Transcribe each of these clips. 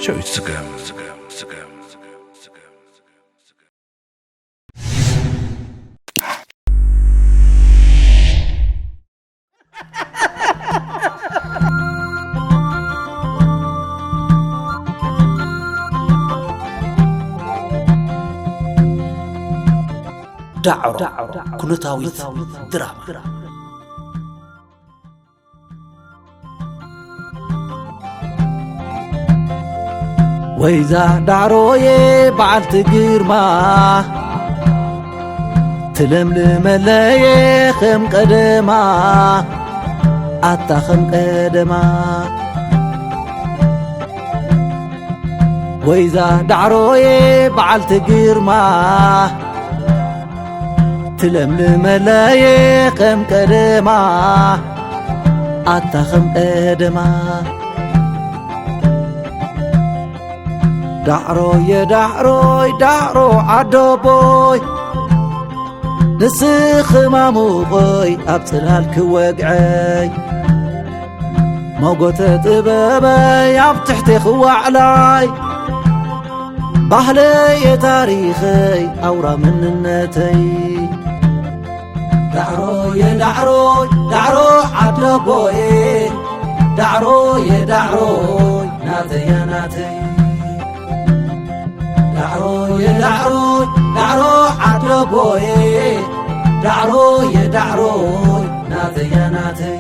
ጨዊት ስገም። ዳዕሮ ኩነታዊት ድራማ። ወይዛ ዳዕሮየ በዓልቲ ግርማ፣ ትለምልመለየ ከም ቀደማ፣ ኣታ ከም ቀደማ። ወይዛ ዳዕሮየ በዓልቲ ግርማ፣ ትለምልመለየ ከም ቀደማ፣ ኣታ ከም ቀደማ። ዳዕሮየ ዳዕሮይ ዳዕሮ ዓዶቦይ፣ ንስኺ ማሙቐይ ኣብ ጽላል ክወግዐይ፣ ሞጎተ ጥበበይ ኣብ ትሕቲ ክዋዕላይ፣ ባህለየ ታሪኸይ ኣውራ መንነተይ። ዳዕሮየ ዳዕሮይ ዳዕሮ ዓደቦየ፣ ዳዕሮየ ዳዕሮይ ናተያ ናተይ። ዳዕሮየ ዳዕሮይ ዳዕሮ ዓደቦየ፣ ዳዕሮየ ዳዕሮይ ናተያ ናተይ።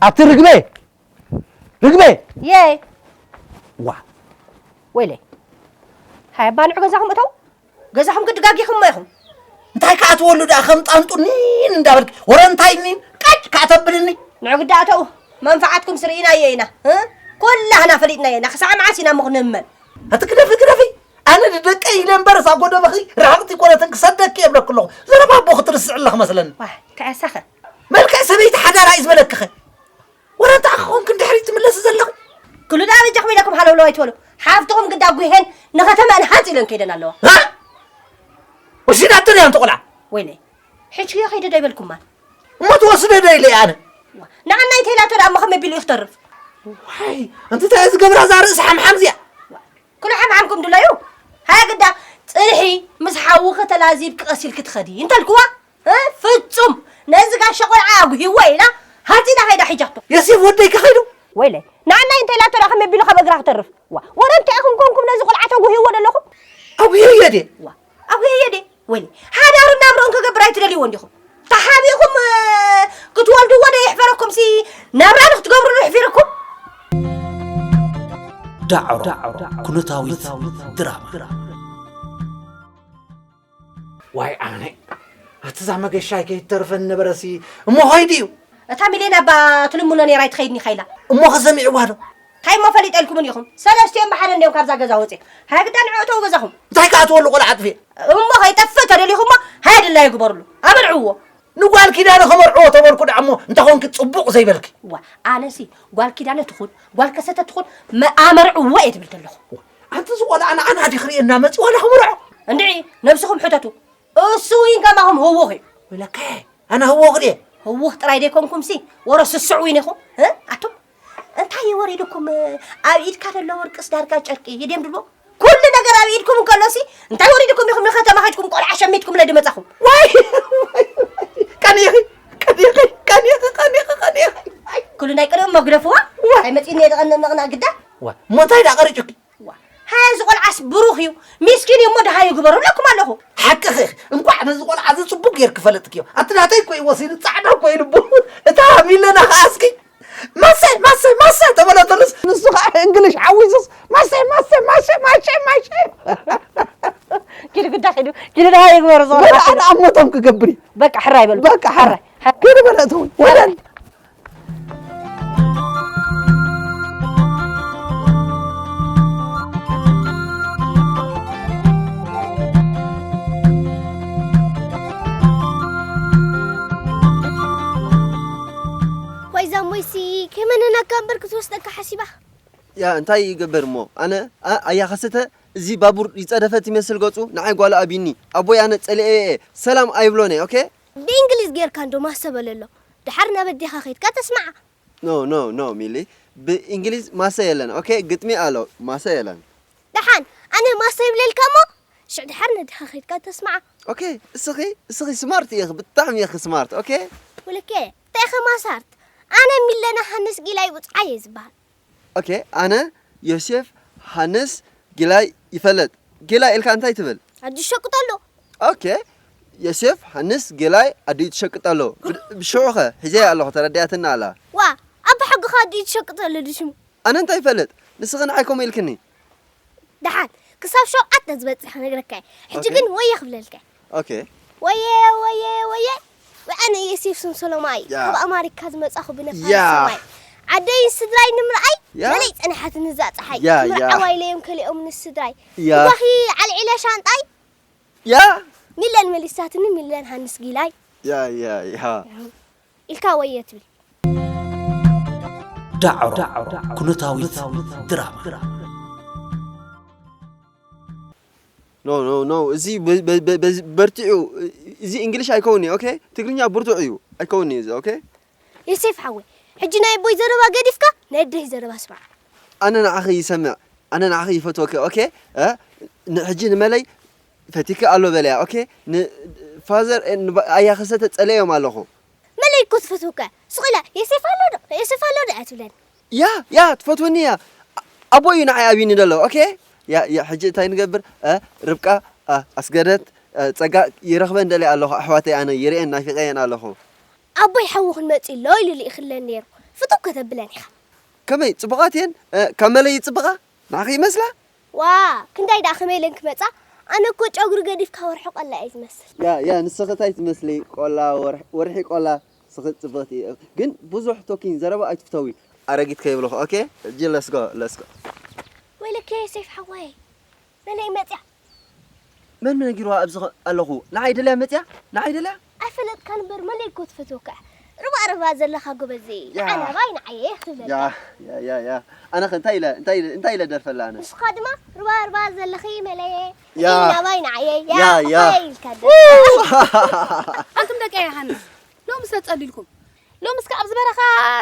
ኣቲ ርግበ፣ ርግበ! የይ! ዋ! ወይለይ! ሃይ ኣባ ንዑ ገዛኹም እተው። ገዛኹም ግዲ ጋጊኹሞ ኢኹም። እንታይ ከኣ ትወሉ ደኣ ከም ጣንጡ ኒን እንዳበልክ፣ ወረ እንታይ ኒን ቀጭ ከኣ ተብልኒ? ንዑ ግዲ ኣተው። መንፈዓትኩም ስርኢናዮ ኢና። እ? ኩላህና ፈሊጥናዮ ኢና። ክሳዕ መዓስ ኢና እሞ ክንህመል? ኣቲ ግደፊ፣ ግደፊ። ኣነ ንደቀይ ኢለ እምበርስ ኣጎደበኺ ርሕቕቲ ኣይኮነትን ክሰደኪ እብለኪ ኣለኹ። ዘረባ ኣቦኺ ትርስዒ ኣለኺ መስለኒ። ዋይ፣ እንታይ ኣሳኸ? መልክዕ ሰበይቲ ሓዳር እዩ ዝበለክኸ። ወረ እንታይ ክኾንክ ንድሕሪት ትምለሲ ዘለኺ? ክሉ ደኣ በጃኹም ኢለኩም ሃለውለው ኣይትበሉ። ሓፍትኹም ግዳ ጉሄን ንኸተመአን ሃጽ ኢለን ከይደን ኣለዋ። ሃ? ወሲዳቶ ድያ እንቲ ቆልዓ? ወይለይ፣ ሕጅዮ ከይደ ዶ ኣይበልኩማን? እሞ ትወስዶ ዶ ኢለ ኣነ? ዋ፣ ንዓናይ ተይላቶ ደኣ እሞ ከመይ ቢሉ እዩ ክተርፍ? ዋይ፣ ኣንቲ እንታይ ዝገብራ እዛ ርእሲ ሓምሓም እዚኣ? ዋ፣ ኩሉ ሓምሓምኩም ድለዩ? ሃያ ግዳ ጽንሒ ምስ ሓውኺ ተላዚብኪ ቀሲልኪ ትኸዲ እንተልክዋ? እ? ፍጹም! ነዚ ጋሻ ቆልዓ ኣጉሂዎ ኢላ ሃጺና ከይዳ ሒጃቶ። የሴፍ ወደይ ከኸይዱ? ወይለይ፣ ንዓናይ እንታይ ኢላቶ ደኣ ከመይ ቢሉ ካብ እግራ ክተርፍ? ዋ፣ ወረ እንታይ ኢኹም ኮንኩም ነዚ ቆልዓ ተጉሂዎ ዘለኹም? ኣጉሂዮ ድየ? ዋ፣ ኣጉሂዮ ድየ? ወይለይ፣ ሓዳሩን ናብርኡን ክገብር ኣይትደልይዎ እንዲኹም? ተሓቢእኹም፣ እ፣ ክትወልድዎ ዶ የሕፈረኩምሲ ናብራ ዶ ክትገብርሉ የሕፊረኩም? ዳዕሮ ኩነታዊት ድራማ። ዋይ ኣነ፣ ኣቲ እዛ መገሻይ ከይትተርፈኒ ነበረሲ፣ እሞ ኸይዱ እዩ። እታ ሚልዮን ኣባ ትልምኖ ነይራ ኣይትኸይድኒ ኢኻ ኢላ። እሞ ኸ ሰሚዕዋ ዶ? እንታይ እሞ ፈሊጠልኩምን ኢኹም? ሰለስቲኦም ብሓደ እንዲዮም ካብዛ ገዛ ወፂኦም። ሃያ ግዳ ንዑ እተው ገዛኹም። እንታይ ከኣ ትበሉ ቆልዓ ኣጥፊኤ? እሞ ከይጠፍእ ተደሊኹሞ ሃያ ድላዩ ግበርሉ። ኣመርዕዎ። ንጓል ኪዳነ ከመርዕዎ ተበልኩ ደኣ እሞ እንተ ኾንኪ ጽቡቕ ዘይበልኪ። ዋ፣ ኣነሲ ጓል ኪዳነ ትኹን፣ ጓል ከሰተ ትኹን፣ መ-፣ ኣመርዕዎ እየ ትብል ዘለኹ። ኣንቲ እዚ ቆልዓ ንዓና ዲኺ ርእየና መጺኡ ዋላ ክምርዖ? እንድዒ፣ ነብስኹም ሕተቱ። እሱ እውን ከማኹም ህውኽ እዩ። ወለከ፣ ኣነ ህውኽ ድየ? ህውኽ ጥራይ ደይኮንኩምሲ፣ ወረ ስስዕ እውን ኢኹም። እ? ኣቱም፣ እንታይ እዩ ወሪድኩም? ኣብ ኢድካ ዘሎ ወርቅስ ዳርጋ ጨርቂ እዩ ድዮም ድልዎ? ኩሉ ነገር ኣብ ኢድኩም እንከሎሲ፣ እንታይ ወሪድኩም ኢኹም ንከተማ ከድኩም ቆልዓ ሸሚትኩምለይ ድመጻኹም? ዋይ! ቀኒኺ፣ ቀኒኺ፣ ቀኒኺ፣ ቀኒኺ፣ ቀኒኺ። ኩሉ ናይ ቅድም መግደፍዋ? ዋ! እንታይ መጺእኒ እየ ደቐንቕ ነቕናቕ ግዳ? ዋ! እሞ እንታይ ደኣ ቀሪጹኪ? ዋ! ሃያ እዚ ቆልዓስ ብሩኽ እዩ፣ ሚስኪን እዩ እሞ ደሃዩ ግበሩ እብለኩም ኣለኹ። ሓቅኺ ኢኺ። እንቋዕ ነዚ ቆልዓ እዚ ጽቡቕ ጌርኪ ፈለጥክዮ። ኣቲ ናተይ እኮ እዩ ወሲኑ፣ ጻዕዳ እኮ እዩ ልቡ። እታ ሚለና ከኣ እስኪ ማሰ፣ ማሰ፣ ማሰ ተበለተሉስ፣ ንሱ ኸዓ እንግሊሽ ሓዊሱስ፣ ማሰ፣ ማሰ፣ ማሸ፣ ማሸ፣ ማሸ። ኪዱ ግዳ ኪዱ፣ ኪዱ ደሃ ይግበሩ፣ ዞር በል፣ ኣነ ኣብ ሞቶም ክገብር እዩ። በቃ፣ ሕራይ በሉ። በቃ፣ ሕራይ። ሕራይ። ኪዱ በል፣ እትው፣ ወደን። ወይ እዛ ሞይሲ ከይመነናካ እምበር ክትወስደካ ሓሲባ። ያ፣ እንታይ ይገብር እሞ? ኣነ፣ ኣ-፣ ኣያ ከሰተ፣ እዚ ባቡር ይጸደፈት ይመስል ገጹ፣ ንዓይ ጓል ኣቢኒ። ኣቦይ ኣነ ጸሊኤ እየ፣ ሰላም ኣይብሎን እየ፣ ኦኬ? ብእንግሊዝ ጌርካ እንዶ ማሰ በለሎ። ደሓር ናብ ኣዴኻ ኸይድካ ተስምዓ። ኖ፣ ኖ፣ ኖ፣ ሚሊ። ብእንግሊዝ ማሰ የለን። ኦኬ፣ ግጥሚ ኣሎ፣ ማሰ የለን። ደሓን፣ ኣነ ማሰ ይብለልካ እሞ፣ ሽዕ ድሓር ነድኻ ኸይድካ ተስማዓ። ኦኬ፣ እስኺ፣ እስኺ ስማርት ኢኺ፣ ብጣዕሚ ኢኺ ስማርት። ኦኬ? ውልኬ፣ እንታይ ኢኺ ማሳርት? ኣነ ሚለና ሃንስ ጊላይ ውጽዓይ እየ ዝበሃል። ኦኬ፣ ኣነ ዮሴፍ ሃንስ ጊላይ ይፈለጥ። ጊላይ ኢልካ እንታይ ትብል? ኣዲ ሸቅጠሉ። ኦኬ፣ ዮሴፍ ሃንስ ጊላይ ኣዲ ትሸቅጠሉ። ብ-፣ ብሽዑኸ፣ ሒዘያ ኣለኹ፣ ተረዲኣትና ኣላ። ዋ፣ ኣባ ሕግኻ ኣዲ ትሸቅጠሉ ድሽሙ። ኣነ እንታይ ይፈልጥ? ንስኺ ንዓይ ከምኡ ኢልክኒ። ደሓን፣ ክሳብ ሸውዓተ ዝበጽሕ ክነግረካ እየ። ሕጂ ኦኬ። ግን ወየ ክብለልካ እየ። ኦኬ። ወየ፣ ወየ፣ ወየ። ወኣነ ዮሴፍ ሰንሰሎማይ፣ ያ። ካብ ኣማሪካ ዝመጻኹ ብነፋሪት ያ። ሰማይ። ዓደይን ስድራይ ንምርኣይ፣ ያ። መለይ ጸኒሓትኒ እዛ ጸሓይ። ያ፣ ያ። ምርዓዋይ ለዮም ከሊኦም ንስድራይ። ያ። እዋኺ ዓልዒለ ሻንጣይ። ያ። ሚለን መሊሳትኒ፣ ሚለን ሃንስ ጊላይ። ያ፣ ያ፣ ያ። ኢልካ ወየ ትብል። ዳዕሮ ኩነታዊት ድራማ። ኖ፣ ኖ፣ ኖ፣ እዚ በ-፣ በ-፣ በ-፣ በዚ በርቲዑ፣ እዚ እንግሊሽ ኣይከውን እዩ፣ ኦኬ? ትግርኛ ብርቱዕ እዩ፣ ኣይከውን እዩ እዚ፣ ኦኬ? ዮሴፍ ሓወይ፣ ሕጂ ናይ ኣቦይ ዘረባ ገዲፍካ ናይ ኣደይ ዘረባ ስማዕ። ኣነ ንዓኺ ይሰምዕ፣ ኣነ ንዓኺ ይፈትወኪ፣ ኦኬ? እ? ን-፣ ሕጂ ንመለይ ፈቲኪ ኣሎ በለያ፣ ኦኬ? ንፋዘር ን-፣ ኣያ ከሰተ ጸለዮም ኣለኹ። መለይ እኮ ትፈትወካ። ስቕ ኢላ፣ "ዮሴፍ ኣሎ ዶ? ዮሴፍ ኣሎ ዶ?" እያ ትብለኒ። ያ፣ ያ፣ ትፈትወኒ እያ። ኣ-፣ ኣቦ እዩ ንዓይ ኣብዩኒ ዘሎ፣ ኦኬ? ያ፣ ያ፣ ሕጂ እንታይ ንገብር? እ፣ ርብቃ፣ እ፣ ኣስገደት፣ እ፣ ጸጋ፣ ይረኽበን ደልየ ኣለኹ፣ ኣሕዋተይ ኣነ፣ ይርእየን፣ ናፊቐየን ኣለኹ። ኣቦይ ሓዊ ክንመጽእ ኣሎ ኢሉ ልኢኽለን ነይሩ። ፍትው ከተብለን ኢኻ። ከመይ፣ ጽቡቓት እየን? እ፣ ካብ መለይ ይጽብቓ? ንዓኺ ይመስላ? ዋ፣ ክንዳይ ደኣ ከመይ ኢለን ክመጻ? ኣነ እኮ ጨጉሪ ገዲፍካ ወርሒ ቆላ እየ ዝመስል። ያ፣ ያ፣ ንስኺ እንታይ ትመስሊ? ቆላ፣ ወርሒ፣ ወርሒ ቆላ፣ ንስኺ ጽብቕቲ። ግን ብዙሕ ቶኪን፣ ዘረባ ኣይትፍተዊ። ኣረጊት ከይብልኹ፣ ኦኬ? ሕጂ let's go፣ let's go። ወይለከ ዮሴፍ ሓወይ፣ መለይ መጽያ። መን ነጊርዋ ኣብዚ ኸ-፣ ኣለኹ? ንዓይ ደልያ መጽያ? ንዓይ ደልያ? ኣይፈለጥካን እምበር መለይ እኮ ትፈትወካ። ርባ ርባ ዘለኻ ጎበዝ። ያ። ንዓይ ናባይ ንዓየ ክትብል። ያ፣ ያ፣ ያ፣ ያ። ኣነ ኸ እንታይ ኢለ፣ እንታይ ኢለ፣ እንታይ ኢለ ደርፈላ ኣነ? ንስኻ ድማ ርባ ርባ ዘለኺ መለየ። ያ። እይ ናባይ ንዓየ። ያ፣ ያ፣ ያ። እኮ ኢልካ ደ-፣ ኣንቱም ደቂ ዮሃንስ፣ ሎምስ ተጸሊልኩም። ሎምስ ከ ኣብዚ በረኻ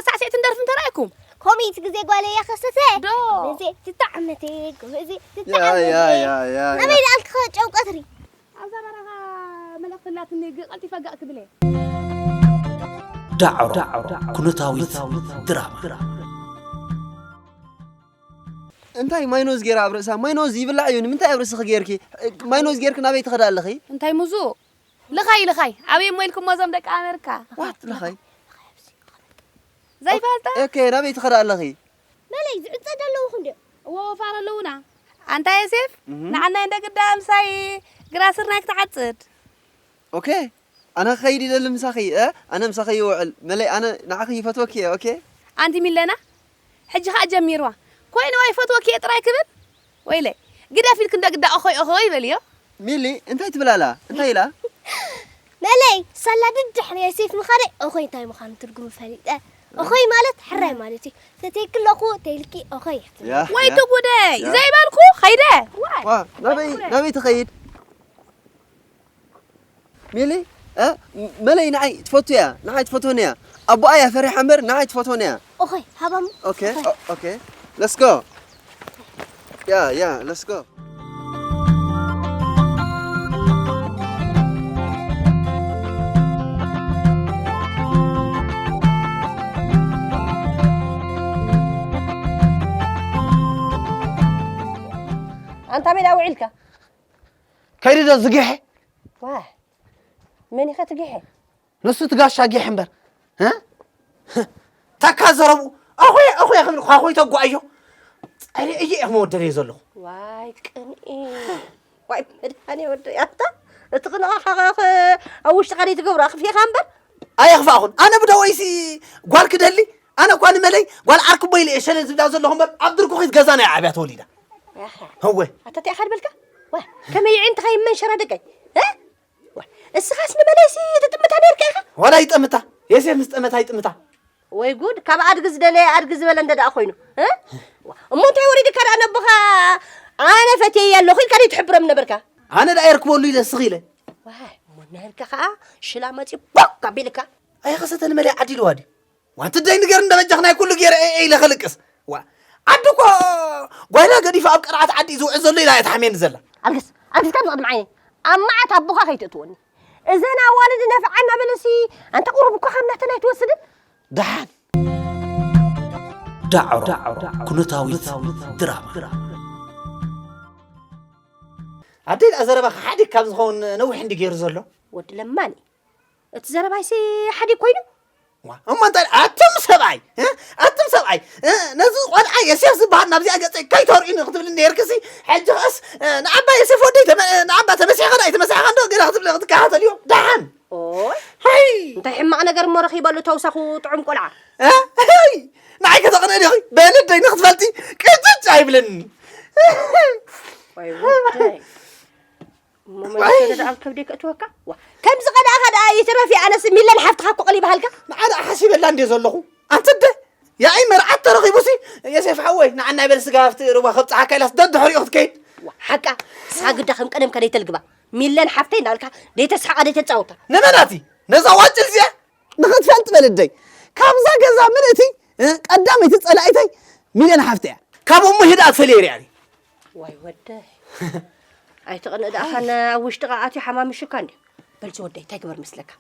ሳዕስዒትን ደርፍን ተራእይኩም? ኮሚት ግዜ ጓለይ ያኸሰተ። ዶ? ግዜ ትጣዕመቴ፣ ግዜ ያ፣ ያ፣ ትጣዕመቴ። ያ፣ ያ፣ ያ። ናበይ ደኣልክ ጨው ቀትሪ? ኣብዛ በረኻ መልእኽቲ ኣላትኒ፣ ግ-፣ ቀልጢፈ ጋእ ክብል እየ። ዳዕሮ ኩነታዊት ድራማ። እንታይ ማይኖዝ ገይራ ኣብ ርእሳ? ማይኖዝ ይብላዕ እዩ። ንምንታይ ኣብ ርእስኺ ገይርኪ? ማይኖዝ ገይርኪ ናበይ ትኸዳ ኣለኺ? እንታይ ሙዙ? ልኻይ፣ ልኻይ። ኣበይ እሞ ኢልኩሞ እዞም ደቂ ኣመሪካ? ዋት ልኻይ? ዘይፈልጣ? ኦኬ፣ ናበይ ትኸዳ ኣለኺ? መለይ፣ ዝዕጸድ ኣለዉ ክንድዮ? እዎ፣ ወፋር ኣለዉና። ኣንታ ዮሴፍ፣ እህ። ንዓናይ እንደ ግዳ ምሳይ ግራ ስርናይ ክትዓጽድ። ኦኬ፣ ኣነ ክኸይድ ይደሊ ምሳኺ፣ እ? ኣነ ምሳኺ ይውዕል። መለይ፣ ኣነ ንዓኺ ይፈትወኪ እየ፣ ኦኬ? ኣንቲ ሚለና፣ ሕጂ ኸኣ ጀሚርዋ። ኮይንዋ ይፈትወኪ እየ ጥራይ ክብል? ወይለይ፣ ግደፍ ኢልኪ እንደ ግዳ ኦኾይ፣ ኦኾይ በልዮ። ሚሊ፣ እንታይ ትብል ኣላ? እንታይ ኢላ? መለይ፣ ሳላ ድድሕሪ ዮሴፍ ምኻደይ፣ ኦኾይ እንታይ ምዃኑ ትርጉሙ ፈሊጠ። ኦኾይ ማለት ሕራይ ማለት እዩ። ተተይክለኹ፣ ተይልኪ ኦኾይ እያ ትብል። ያ፣ ወይ ያ። ትጉደይ፣ ያ። ዘይበልኩ ኸይደ። ዋይ። ዋ፣ ናበይ፣ ናበይ ትኸይድ? ሚሊ፣ እ? መለይ ንዓይ ትፈቱ እያ፣ ንዓይ ትፈትወኒ እያ። ኣቦኣ እያ ፈሪሓ እምበር ንዓይ ትፈትወኒ እያ። ኦኸይ፣ ሃባም። ኦኬ፣ ኦኸይ። ኦ-፣ ኦኬ። Let's go። ያ፣ ያ፣ let's go። ኣንታ ሜዳ ውዒልካ? ከይዱ ዶ ዝጊሐ? ዋይ፣ መን ኢኻ ትጊሐ? ንሱ እቲ ጋሻ ጊሕ እምበር። እ? ተካ ዘረቡ፣ "ኣኹየ፣ ኣኹየ" ክብል ኳኹይ ተጓዕዮ። ጸሪዐዮ እየ ክመወደለዮ ዘለኹ። ዋይ፣ ቅንኢ። ዋይ፣ መድሃኔ ወደይ፣ ኣታ፣ እቲ ቅንኢ ኸ-፣ ኸ-፣ ኣብ ውሽጥኻ ዘይትገብሮ ኣኽፊእኻ እምበር። ኣየኽፋእኹን። ኣነ ብደወይሲ ጓል ክደሊ፣ ኣነ እኳ ንመለይ ጓል ዓርክቦ ኢለ እየ ሸለል ዝብላ ዘለኹ እምበር፣ ኣብ ድርኩኺት ገዛና እያ ዓብያ ተወሊዳ። ያኸ። እወ። ኣታ እንታይ ኢኻ ድበልካ? ዋይ፣ ከመይ ይዕንትኻ ይመንሸራ ደቀይ? እ? ዋ፣ እስኻስ ንመለይሲ ትጥምታ ነርካ ኢኻ? ዋላ ይጠምታ፣ የሴፍ ምስ ጠመታ ይጥምታ። ወይ ጉድ፣ ካብ ኣድጊ ዝደለየ ኣድጊ ዝበለ እንደ ደኣ ኮይኑ፣ እ? ዋ፣ እሞ እንታይ ወሪድካ ደኣ ነቦኻ ኣነ ፈትየያ ኣለኹ ኢልካ ደይ ትሕብረም ነበርካ? ኣነ ደኣ የርክበሉ ኢለ ስኽ ኢለ። ዋይ፣ እሞ ናይልካ ኸኣ ሽላ መጺኡ ቦክ ኣቢልካ። ኣይኸሰተ ንመለይ ዓዲልዋ ድዩ? ዋንቲ ደይ ንገር እንደ በጃኽ ናይ ኩሉ ገይረ ኤ፣ ኤ ኢለ ኸልቅስ። ጓ- ጓይላ ገዲፉ ኣብ ቀርዓት ዓዲ እዩ ዝውዕል ዘሎ ኢላ እያ ትሓምየኒ ዘላ። ኣልግስ ኣልግስ ካብ ዝቕድም ዓይነይ ኣብ መዓት ኣቦኻ ከይትእትወኒ። እዘን ኣዋልድ ነፍዓና በለሲ ኣንተ ቁሩብ እኮ ካብ ናተን ኣይትወስድን። ደሓን። ዳዕሮ ኩነታዊት ድራማ። ኣደይ ደኣ ዘረባኻ ሓዲግ ካብ ዝኸውን ነዊሕ እንዲ ገይሩ ዘሎ። ወዲ ለማኒ እቲ ዘረባይሲ ሓዲግ ኮይኑ። እሞ እንታይ ኣቱም ሰብኣይ ኣቱም ሰብኣይ ነዚ ቆልዓ የሴፍ ዝበሃል ናብዚኣ ገፀይ ከይተርእዩኒ ክትብል ነርክሲ። ሕጂ ኸስ ንዓባ የሴፍ ወደይ ንዓባ ተመሲሕኻ ዶ ኣይተመሲሕኻ ዶ ገለ ክትብል ክትከታተልዮ ደሓን። ኦይ፣ እንታይ ሕማቕ ነገር እሞ ረኺበሉ ተውሳኹ ጥዑም ቆልዓ። ንዓይ ከተቕንእኒ ኢኺ በልደይ ንክትፈልጢ ቅጭጭ ኣይብልን። ወይ ወደይ። እሞ መሊሰ ደኣ ኣብ ከብደይ ከእትወካ? ዋ፣ ከምዚ ቀዳእኻ ደኣ ይትረፍ እየ። ኣነስ ሚለን ሓፍትኻ እኮ ቀሊባሃልካ። ንዓ ደኣ ሓሲበላ እንድየ ዘለኹ። ኣንቲ ኣደ፣ ያኢ መርዓት ተረኺቡሲ፣ የሴፍ ሓወይ፣ ንዓ ናይ በል ስጋ ኣብቲ ሩባ ከብጽሓካ ኢላስ ደድሕሪኡ ክትከይድ። ዋ፣ ሓቃ፣ ንስኻ ግዳ ከም ቀደምካ ደይተልግባ። ሚለን ሓፍተይ እንዳበልካ ደይተስሓቓ ደይተጻወታ። ንመናቲ? ነዛ ዋጭል እዚኣ? ንኽትፈልጥ በልደይ፣ ካብዛ ገዛ ምልእቲ ቀዳመይቲ ጸላኢተይ ሚልዮን ሓፍተይ እያ። ካብ እሞ ህድኣት ፈለየ ርያ። ዋይ ወደይ ኣይትቕንእ ደኣ ኻን ኣብ ውሽጢ ቃ ኣትዩ ሓማሚሹካ እንድዩ። በልሲ ወደይ እንታይ ግበር መስለካ?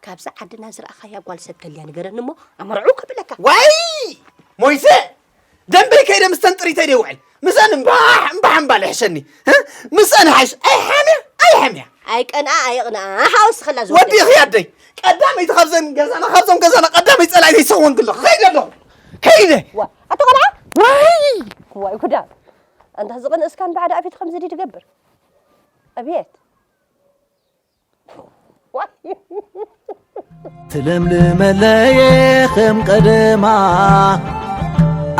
ካብዛ ዓድና ዝረኣኻያ ጓል ሰብ ተልያ ንገረኒ እሞ ኣመርዑ ከብለካ። ዋይ ሞይሰ ደንበይ ከይደ ምስተን ጥሪተይ ደይ ውዕል ምሰን እምባሕ እምባሕ እምባ ልሕሸኒ። ምሰን ሓሽ ኣይሓምያ ኣይሓምያ። ኣይቀንኣ ኣይቕንኣ ሓወስ ኸላ ዝወዲ ወዲ እኺ ኣደይ ቀዳመይቲ ካብዘን ገዛና ካብዞም ገዛና ቀዳመይ ጸላኢተይ ሰውን ግሎ ኸይደ ኣለኹ። ከይደ ዋ ኣቶ ቐልዓ ዋይ ዋይ ኩዳ ኣንታ ዝቕንእስካን ባዕዳ ኣፊት ከምዚ ድዩ ትገብር። ኣብየት ትለምልመለየ ከም ቀደማ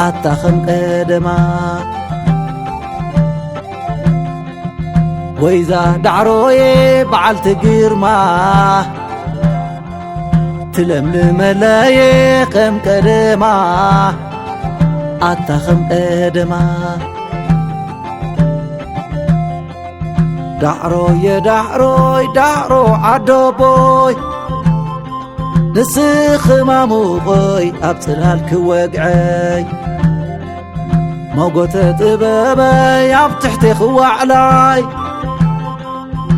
ኣታ ከም ቀደማ ወይዛ ዳዕሮየ በዓልቲ ግርማ ትለምልመለየ ከም ቀደማ ኣታ ከም ቀደማ ዳዕሮየ ዳዕሮይ ዳዕሮ ዓደቦይ ንስኺ ማሙቐይ ኣብ ጽላል ክወግዐይ ሞጎተ ጥበበይ ኣብ ትሕቲ ክዋዕላይ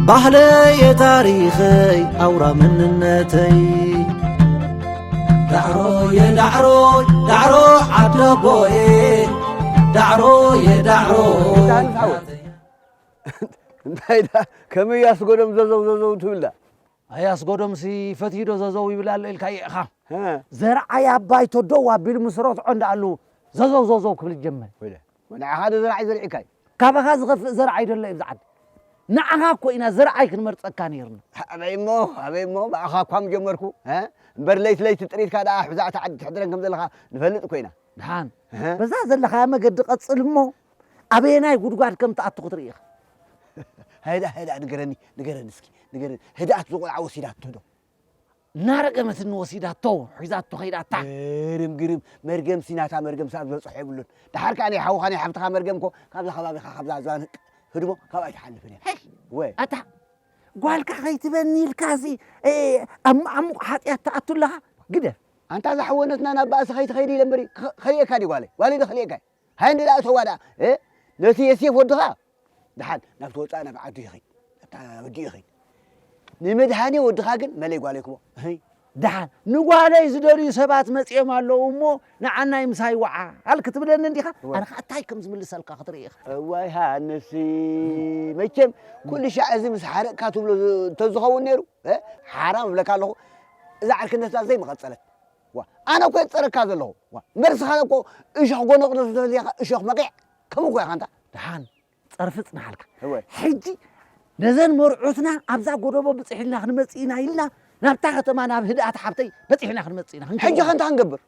ባህለየ ታሪኸይ ኣውራ መንነተይ ዳዕሮየ ዳዕሮይ ዳዕሮ ዓደቦየ ዳዕሮየ ዳዕሮ እንታይ ዳ ከመይ ኣስጎዶም ዘዘው ዘዘው ትብል ዳ ኣይ ኣስጎዶምሲ ፈትዩ ዶ ዘዘው ይብል ኣሎ ኢልካ ኢኻ። ዘርዓይ ኣባይ ተደው ኣቢሉ ምስ ረትዖ እንዳኣሉ ዘዘው ዘዘው ክብል ይጀምር። ንዓኻ ዶ ዘርዓይ ዘርዒካይ? ካባኻ ዝኸፍእ ዘርዓይ ደሎ እዩ ብዛዓት ንዓኻ እኮ ኢና ዘርዓይ ክንመርጸካ ነይርና። ኣበይ እሞ ኣበይ እሞ ብኣኻ እኳ ምጀመርኩ እምበር ለይቲ ለይቲ ጥሪትካ ደኣ ሕዛእቲ ዓዲ ትሕድረን ከም ዘለኻ ንፈልጥ እኮ ኢና። ድሓን በዛ ዘለኻያ መገዲ ቀጽል እሞ ኣበየናይ ጉድጓድ ከም ትኣቱ ክትርኢ ኢኻ። ሃይዳ ሃይዳ ንገረኒ ንገረኒ እስኪ ንገረኒ ህድኣት ዝቆልዓ ወሲዳቶ ዶ? እናረገመትኒ ወሲዳቶ ሒዛቶ ከይዳታ። ግርም ግርም መርገም ሲናታ መርገም ሳብ ዝበፅሖ የብሉን። ድሓር ከዓ ናይ ሓውኻ ናይ ሓብትኻ መርገም እኮ ካብዛ ከባቢኻ ካብዛ ዝባን ህድሞ ካብ ኣይትሓልፍን እያ። ወይ ኣታ ጓልካ ከይትበኒ ኢልካሲ ኣብ ዓሙቕ ሓጢኣት ትኣቱ ኣለኻ። ግደፍ። ኣንታ እዛ ሓወነትና ናብ ባእሲ ከይትኸይድ ኢለ እምበሪ ከርእየካ ድዩ ጓለይ? ጓለይ ዶ ከርእየካ? ሃይ እንዲ ደኣ እተዋ ደኣ ነቲ የሴፍ ወድኻ ደሓን ናብቲ ወፃኢ ናብ ዓዱ ይኸይድ ናብታ ወዲ ይኸይድ ንምድሃኔ ወድኻ ግን መለይ ጓለይ ክቦ ደሓን ንጓለይ ዝደልዩ ሰባት መፂኦም ኣለዉ እሞ ንዓናይ ምሳይ ወዓል ክትብለኒ እንዲኻ ኣነ ከዓ እንታይ ከም ዝምልሰልካ ክትርኢ ኢኻ እዋይ ሃንሲ መቸም ኩሉ ሻዕ እዚ ምስ ሓረቕካ ትብሎ እንተዝኸውን ነይሩ ሓራም እብለካ ኣለኹ እዛ ዓርክነትና ዘይምቐፀለት ኣነ እኮ የፀረካ ዘለኹ እምበር ስኻ እኮ እሾኽ ጎነቕ ደስ ደልያኻ እሾኽ መቂዕ ከምኡ እኮ ኢኻ እንታ ደሓን ፀርፊ ፅንሓልካ ሕጂ ነዘን መርዑትና ኣብዛ ጎደቦ ብፅሒልና ክንመፅእ ኢና ኢልና ናብታ ከተማ ናብ ህድኣት ሓብተይ በፂሕና ክንመፅእ ኢና ሕጂ ከንታ ክንገብር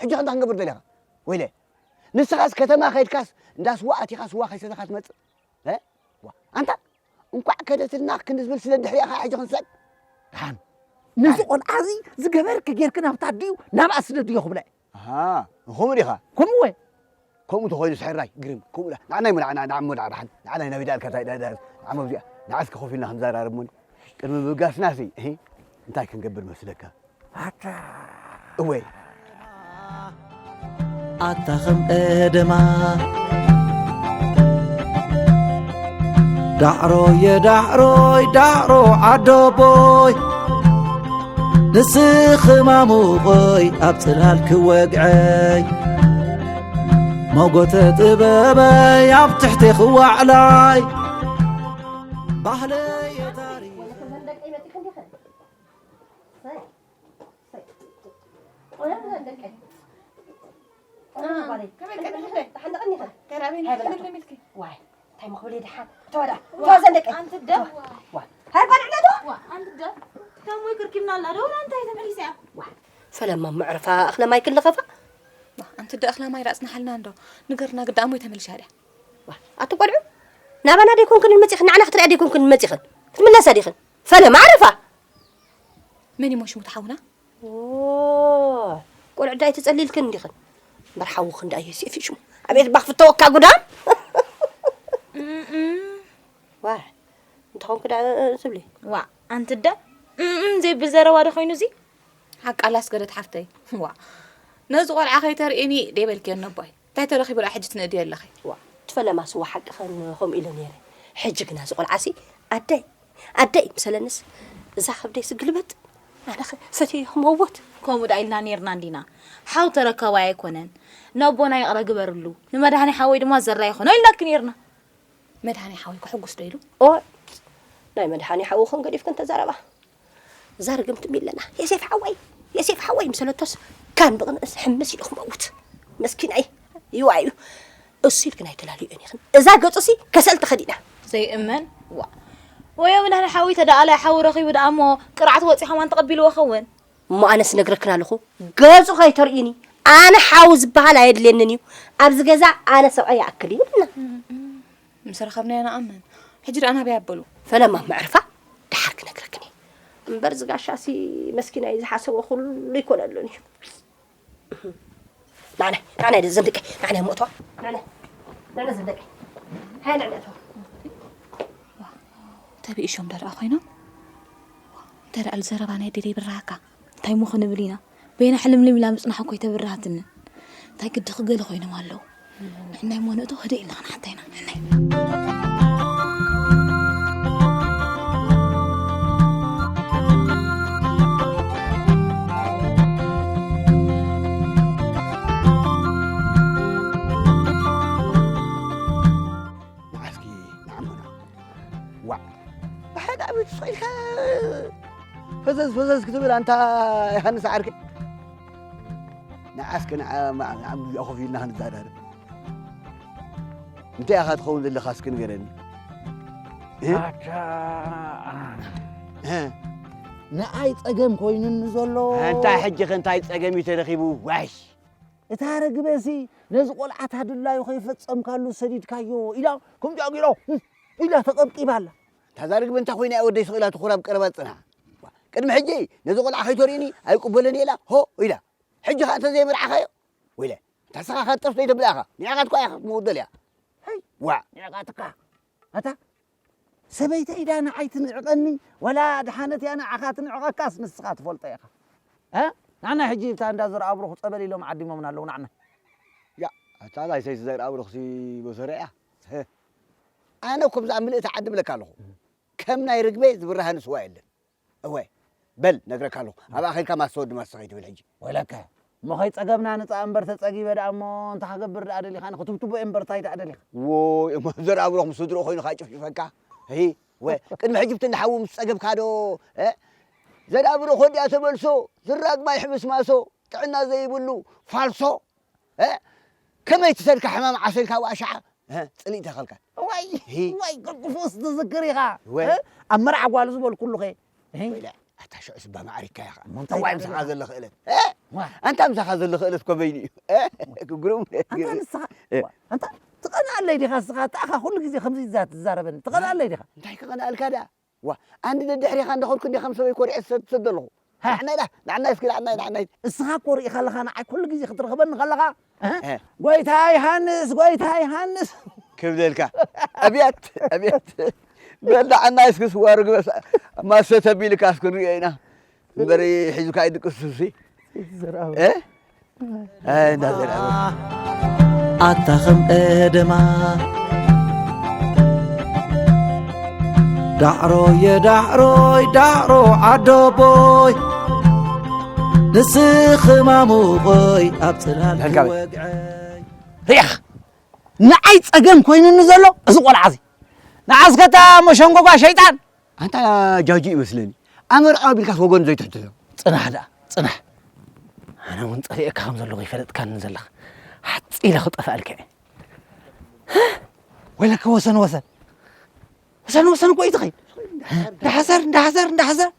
ሕጂ ከንታ ክንገብር ደሊኻ ወይለ ንስኻስ ከተማ ከይድካስ እንዳ ስዋ ኣቲኻ ስዋ ከይሰተኻ ትመፅእ ኣንታ እንኳዕ ከደትልና ክንዝብል ስለ ድሕሪኻ ሕጂ ክንሰድ ደሓን ነዚ ቆልዓ እዚ ዝገበርክ ጌርክ ናብታ ድዩ ናብኣ ስደድዮ ክብላ ከምኡ ዲኻ ከምኡ ወ ከምኡ ተኾይኑ ስሕራይ ግርም ከምኡ ዳ ንዓናይ ሞ ንዓና ንዓሞ ዳ ዳሓን ንዓናይ ናበይ ዳልካ ታይ ዳ ዳ ንዓሞ ብዚኣ ንዓስ ከኾፍ ኢልና ክንዘራረብ ሞን ቅድሚ ምብጋስና ሲ እንታይ ክንገብር መስለካ ኣታ እወ ኣታ ኸም ቀደማ ዳዕሮየ ዳዕሮይ ዳዕሮ ዓዶቦይ ንስኺ ማሙቐይ ኣብ ጽላል ክወግዐይ ሞጎተ ጥበበይ ኣብ ትሕቲ ክዋዕላይ ባህለየ ታሪኽ ዋይ እንታይ መኽብለይ ደሓን ተወዳ ተወዘን ደቂ ኣንቲ ደ ዋይ ሃይ ባልዕለ ዶ ዋይ ኣንቲ ደ ከም ወይ ክርኪብና ኣላ ዶ እንታይ ተመሊሳ እያ ዋይ ፈለማ ምዕርፋ እኽለ ማይ ክልኸፋ ኣንቲ ደ እኽለ ማይ ራጽናሓልና እንዶ ንገርና ግዳሞ ተመልሻ ድያ ኣቲ ቆልዑ ናባና ደይኮንክን መጺኽን ንዓና ክትሪኣ ደይኮንክን መጺኽን ክትምለሳ ዲኽን ፈለማ ዕርፋ መን ይሞ ሽሙ ተሓውና ቆልዑ ዳይ ተጸሊልክን እንዲኽን እምበር ሓውኽን ዳኣ የሴፍ እዩ ሽሙ ኣቤት ባኽ ፍተወካ ጉዳም ዋ እንተኾንክ ዳ ዝብሊ ዋ ኣንቲ ደ እም ዘይብል ዘረባ ዶ ኮይኑ እዚ ሓቃላ ኣስገደት ሓፍተይ ዋ ነዚ ቆልዓ ከይተርእኒ ደይበልክዮ ነቦይ እንታይ ተረኺቡ ደኣ ሕጂ ትንእድዮ ኣለኺ ዋ ትፈለማ ስዋ ሓቂ ኸን ከምኡ ኢለ ነይረ ሕጂ ግና እዚ ቆልዓሲ ኣደይ ኣደይ ምሰለንስ እዛ ከብደይ ስግልበጥ ኣነ ሰትየ ክመውት ከምኡ ዳ ኢልና ኔርና እንዲና ሓው ተረካባይ ኣይኮነን ነቦና ይቕረ ግበርሉ ንመድሃኒ ሓወይ ድማ ዘራ ይኾኖ ኢልናኪ ኔርና መድሃኒ ሓወይ ክሕጉስ ዶ ኢሉ ኦ ናይ መድሃኒ ሓውኽን ገዲፍክን ተዛረባ እዛ ርግምቲ ሚለና የሴፍ ሓወይ የሴፍ ሓወይ ምሰለቶስ ካን ብቕንእስ ሕምስ ኢሉ ክመውት መስኪናይ ይዋዩ እሱ ኢልክን ኣይተላልዮን ኢኽን እዛ ገጹሲ ከሰል ተኸዲና ዘይእመን ዋ ወዮ ምናን ሓዊ ተደኣላይ ሓዊ ረኺቡ ደኣ እሞ ቅርዓት ወፂ ከማን ተቐቢልዎ ኸውን እሞ ኣነስ ነግረክን ኣለኹ ገጹ ከይተርእዩኒ ኣነ ሓዊ ዝበሃል ኣየድልየንን እዩ ኣብዚ ገዛ ኣነ ሰብኣይ ይኣክል እዩ ንብልና ምስ ረኸብናዮ ንኣምን ሕጂ ደኣ ናበይ ኣበሉ ፈለማ መዕርፋ ደሓር ክነግረክን እየ እምበር ዝጋሻሲ መስኪናይ ዝሓሰቦ ኩሉ ይኮነሉን እዩ ናዕናይ ናዕናይ ዘንድቀይ ናዕናይ ሞእተዋ ናዕናይ ናዕናይ ዘንድቀይ ሃይ ናዕናይ ተዋ ተብኢሾም ዶ ደኣ ኮይኖም እንተ ደኣ ልዘረባ ናይ ደደይ ብራሃካ እንታይ እሞ ክንብል ኢና በይና ሕልምልም ኢላ ምጽናሕ እኮ ኣይተብርሃትንን እንታይ ግዲ ክገለ ኮይኖም ኣለዉ ንሕናይ እሞ ንእቶ ህደ ኢልና ክንሓታ ኢና ንሕናይ መዓስኪ ንዓመና ዋዕ ብሓደ ዓብዩ ትስቕ ኢልካ ፈዘዝ ፈዘዝ ክትብል ኣንታ ዮሃንስ ዓርከይ ንዓስኪ ንዓ ኮፍ ኢልና ክንዛረብ እንታይ ኢኻ ትኸውን ዘለኻ እስኪ ንገረኒ ንዓይ ጸገም ኮይኑኒ ዘሎ እንታይ ሕጂ ከ እንታይ ጸገም እዩ ተረኺቡ ዋሽ እታ ርግበሲ ነዚ ቆልዓ እታ ድላዩ ከይፈጸምካሉ ሰዲድካዮ ኢላ ከም ጃጊሮ ኢላ ተቐብቂባ ኣላ። እታ እዛ ርግበ እንታይ ኮይና እያ ወደይ ስቕ ኢላ ትኹራብ ቀረባ ጽንሓ። ቅድሚ ሕጂ ነዚ ቆልዓ ከይተርእዩኒ ኣይቅበሎን እየ ኢላ ሆ ኢላ። ሕጂ ኸኣ እንተዘይመርዓኻዮ ወይለ እታ ስኻ ከጠፍ ዘይተብላ ኢኻ። ንዕኻ ትኳ ኢኻ ክትመውት ደልያ። ሃይ ዋዕ ንዕኻ ትካ ኣታ ሰበይተይ ድያ ንዓይ ትንዕቐኒ ዋላ ደሓነት እያ ንዓኻ ትንዕቐካስ ንስኻ ትፈልጦ ኢኻ እ ንዓና ሕጂ እታ እንዳ ዘርኣብሩኽ ጸበል ኢሎም ዓዲሞምና ኣለዉ ንዓና ያ ኣታ ናይ ሰይቲ ዘርኣብሩኽሲ በሰረ እያ ኣነ እኮ ብዛዕባ ምልእቲ ዓዲ እብለካ ኣለኹ ከም ናይ ርግበ ዝብርሃኒ ስዋ የለን እወ በል ነግረካ ኣለኹ ኣብኣ ኸይድካ ማስተ ወዲ ማስተ ኸይትብል ሕጂ ወይለከ እሞ ኸይጸገብና ንጻእ እምበር ተጸጊበ ደኣ እሞ እንታይ ክገብር ደኣ ደሊኻ ንኽትብትቦ እየ እምበር እንታይ ደኣ ደሊኻ። ዎይ እሞ ዘርኣብሮኽ ምስ ስድርኡ ኾይኑ ኸኣ ጭፍጭፈካ። ህይ ወ ቅድሚ ሕጂ ብቲ እንዳ ሓዉ ምስ ጸገብካ ዶ እ ዘርኣብሮኽ ወዲኣ ተመልሶ ዝራግ ማይ ሕብስማሶ ጥዕና ዘይብሉ ፋልሶ እ ከመይ ትሰድካ ሕማም ዓሰልካ ዋሻዓ እ ጽልኢ ተኸልካ። ዋይ ዋይ ቅልጥፉስ ትዝክር ኢኻ። ወ እ ኣብ መርዓ ጓል ዝበልኩሉ ኸ ወይለ ኣታ ሽዑ ስባ ማዕሪካ ኢኻ እንታይ ዋይ ምሳኻ ዘሎ ክእለት ኣንታ ምሳኻ ዘሎ ክእለት ኮ በይኑ እዩ ግሩም ኣንታ ንስኻ ኣንታ ትቐንኣለይ ዲኻ ንስኻ ኣታ ኢኻ ኩሉ ግዜ ከምዚ ትዛረበኒ ትቐንኣለይ ዲኻ እንታይ ክቐንኣልካ ደኣ ዋ ኣንዲ ደድሕሪኻ እንዳኸድኩ እንዲ ከም ሰበይ ኮሪዐ ዝሰድ ዘለኹ ንዓናይ ዳ ንዓናይ እስኪ ንዓናይ ንዓናይ እስኻ ኮሪእኻ ኣለኻ ንዓይ ኩሉ ግዜ ክትረኽበኒ ከለኻ ጎይታ ዮሃንስ ጎይታ ዮሃንስ ክብለልካ ኣብያት ኣብያት በል ንዓናይ እስኪ ስዋ ርግበ ማሰ ተቢልካ እስኪ ንሪኦ ኢና እምበር ሒዙካ ኣይድቅስሲ ኣይ፣ እንዳዘርኣ ኣታ ኸም ቀደማ ዳዕሮየ ዳዕሮይ ዳዕሮ ዓዶቦይ ንስኺ ማሙቐይ ኣብ ጽላል ዳንጋበ። ክወግዐይ። ርኢኻ፣ ንዓይ ጸገም ኮይኑኒ ዘሎ እዚ ቆልዓ እዚ። ንዓስከ እታ መሸንጎጓ ሸይጣን። ኣንታ ጃጂ ይመስለኒ። ኣመርዓ ቢልካስ ወገን ዘይትሕትቶ። ጽናሕ ደኣ፣ ጽናሕ። ኣነ እውን ጸሊኤካ ከም ዘለኹ ይፈለጥካኒ ዘለኻ። ሓጺ ኢለ ክጠፍኣልካ እየ። ወይለከ ወሰን ወሰን። ወሰን ወሰን እኮ እዩ ትኸይድ። እንዳሕዘር፣ እንዳሕዘር፣ እንዳሕዘር።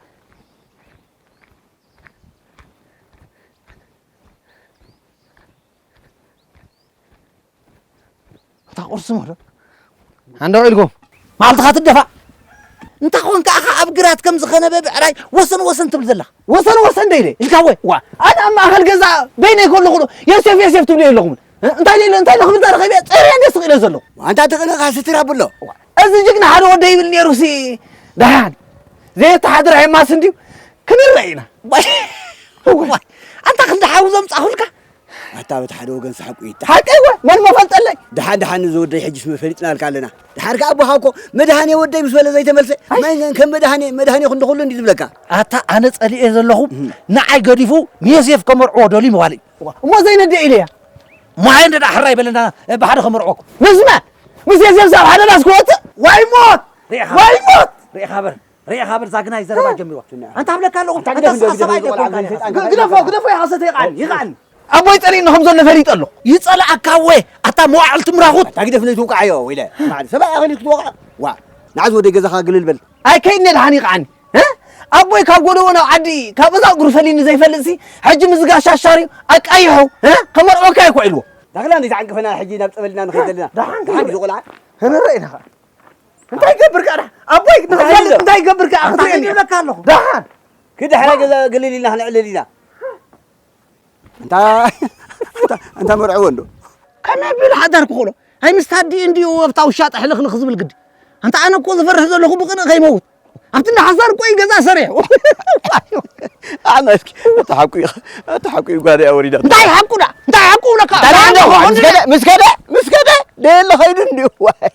እታ ቁርሲ ሞዶ። ሓንደ ውዒልኩም። መዓልትኻ ትደፋ። እንታይ ኾንካ ኣኻ ኣብ ግራት ከም ዝኸነበ ብዕራይ ወሰን ወሰን ትብል ዘለኻ? ወሰን ወሰን ደይለ ኢልካ ወይ? ዋ። ኣነ ኣብ ማእኸል ገዛ በይነይ ከለኹ ዶ የሴፍ የሴፍ ትብሉ የለኹምን? እ? እንታይ ደይለ እንታይ ለኽብል ተረኸቢ ጸርያ እንደ ስቕ ኢለ ዘለኹ። ኣንታ ትቕንኻ ስትር ኣብሎ። ዋ። እዚ ጅግና ሓደ ወደ ይብል ነይሩ ሲ ደሓን። ዘየተሓድር ኣይማስ እንድዩ። ክንረአ ኢና። ዋይ። ዋይ። ኣንታ ክንዲ ሓዊ ዘምጻኹልካ? ኣታ በቲ ሓደ ወገን ሰሓቁ እዩ። ሓቀይ ወ-፣ መን መፈልጠለይ? ደሓን ደሓን እዚ ወደይ ሕጅስ መፈሊጥናልካ ኣለና። ደሓር ከኣ ኣቦኻ እኮ መድሃኔ ወደይ ምስ በለ ዘይተመልሰ። ኣይ። መን ከም መድሃኔ፣ መድሃኔ ክንዲ ኩሉ እንዲ ዝብለካ። ኣታ ኣነ ጸሊኤ ዘለኹ፣ እህ። ንዓይ ገዲፉ ንዮሴፍ ከመርዕዎ ደልዩ ምባል እዩ። እሞ ዘይነደ ኢለያ። ማይ እንደ ዳሕራ ይበለና፣ ብሓደ ከመርዕወኩም። ምስመ፣ ምስ ዮሴፍ ሳብ ሓደ ዳስ ክወፅእ? ዋይ ሞት! ርኢኻ ዋይ ሞት! ርኢኻ በር፣ ርኢኻ በር፣ ዛግናይ ዘረባ እ? ጀሚርዋ። ኣንታ ኣብለካ ኣለኹ፣ ኣንታ ኣንታ ግደፍ፣ ስኻ ግደፍ፣ ሰብኣይ ግደፍ፣ ዘይኮንካ ግደፍ፣ ኢኻ። ግደፍ፣ ግደፍ፣ ግደፍ፣ ይሓሰተ ይቃል፣ ይቃል። ኣቦይ ጸሊእኒ ከም ዘሎ ፈሊጠ ኣለኹ። ይጸልኣካ ወ፣ ኣታ መዋዕል ትምራኹት። ኣንታ ግደፍ፣ ነይ ትውቃዕ እዮ፣ ወይለ። ማዕድ፣ ሰብኣይ ኣኸሊ ክትወቃዕ። ዋ፣ ንዓዝ ወደ ገዛኻ ግልል በል። ኣይከይድን እየ፣ ደሓን ይቕዓኒ። እ? ኣቦይ ካብ ጎደቦ ናብ ዓዲ፣ ካብ እዛ እግሩ ፈሊኒ ዘይፈልጥሲ፣ ሕጂ ምስ ጋሻ ሻርዩ ኣቃይሖ፣ እ? ከመርዖካ እየ እኮ ኢልዎ። ዳግላ እንዲ ዝዓንቀፈና ሕጂ ናብ ጸበልና ንኸይድ ዘለና። ደሓን ደሓን ክብል። ዝቆልዓ። ክንርኢ ኢና ኸዓ። እንታይ ይገብር ከኣ? ኣቦይ እንታይ ንኽትፈልጥ ይገብር? እንታይ ይገብር ከኣ? ኣታ ክትርእየኒ ኢኻ። ይብለካ ኣለኹ። ደሓን። ክድሕረ ገዛ ገለል ኢልና ክንዕልል ኢና። እንታ፣ እንታ፣ እንታ መርዕዎ እንዶ። ከመይ ኣቢሉ ሓዳር ክኽእሎ? ኣይ ምስ ታዲ እንድዩ ኣብታ ውሻ ጥሕልኽልኽ ዝብል ግዲ። ኣንታ ኣነ እኮ ዝፈርሕ ዘለኹ ብቕንኢ ከይመውት። ኣብቲ እንዳ ሓሳር እኮ እዩ ገዛ ሰሪሑ። ኣነ እስኪ፣ እቲ ሓቁ እዩ፣ እቲ ሓቁ እዩ ጓዳ እያ ወሪዳ። እንታይ ሓቁ ደኣ? እንታይ ሓቁ ብለካ? እንታይ ደኣ ደኣ ደኣ ምስ ከደ፣ ምስ ከደ፣ ምስ ከደ፣ ደየለ ኸይዱ እንድዩ። ዋይ።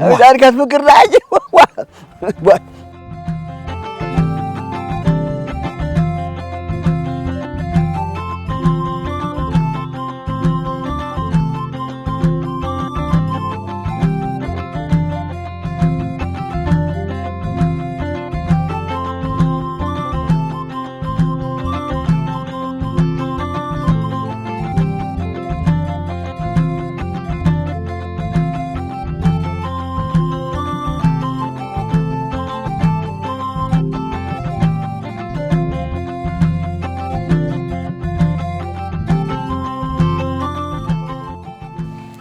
ዋ። ዛርካ ትፍክር ደኣ ሕጂ። ዋ። ዋ።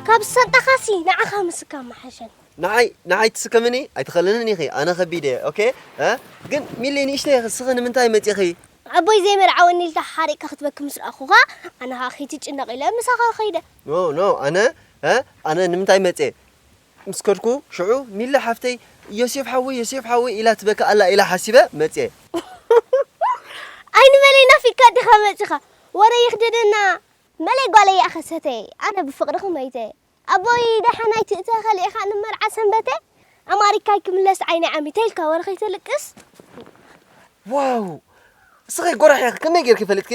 ካብ ዝሰንጠኻሲ ንዓኻ ምስካ መሓሸን። ንዓይ፣ ንዓይ ትስከምኒ ኣይትኸልንን ኢኺ፣ ኣነ ከቢድ እየ፣ ኦኬ? እ? ግን ሚሊ ንእሽተይ ኢኺ፣ እስኺ ንምንታይ መጺኺ? ኣቦይ ዘይመርዓወኒ ኢልካ ሓሪቕካ ክትበኪ ምስ ረኣኹኻ፣ ኣነ ኸኣ ከይትጭነቕ ኢለ ምሳኻ ኸይደ። ኖ፣ ኖ፣ ኣነ፣ እ? ኣነ ንምንታይ መጽየ? ምስ ከድኩ፣ ሽዑ ሚሊ ሓፍተይ፣ "ዮሴፍ ሓወይ፣ ዮሴፍ ሓወይ" ኢላ ትበኪ ኣላ ኢላ ሓሲበ መጽየ። ኣይ ንመለይ ናፊቅካ ዲኻ መጺኻ? ወረ ይኽደደና። መለይ ጓለይ ኣኸሰተይ፣ ኣነ ብፍቕርኺ መይተ። ኣቦይ ደሓን ኣይትእተኸል ኢኻ ንመርዓ ሰንበተ? ኣማሪካይ ክምለስ ዓይነይ ዓሚተ ኢልካ ወረ ከይተልቅስ። ዋው! እስኺ ጎራሕ ኢኺ፣ ከመይ ጌርኪ ፈሊጥኪ?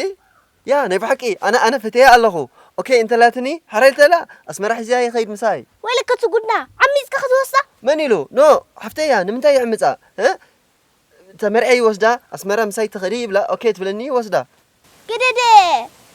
ያ፣ ናይ ብሓቂ፣ ኣነ፣ ኣነ ፈትየ ኣለኹ። ኦኬ፣ እንተላትኒ፣ ሓራይ ልተላ፣ ኣስመራ ሒዝያ ይኸይድ ምሳይ። ወይለከ እቲ ጉድና፣ ዓሚጽካ ክትወስዳ? መን ኢሉ? ኖ፣ ሓፍተይ እያ፣ ንምንታይ ይዕምጻ? እ? ተመርዐ ይወስዳ፣ ኣስመራ ምሳይ ትኸዲ ይብላ፣ ኦኬ ትብለኒ ይወስዳ። ግደደ!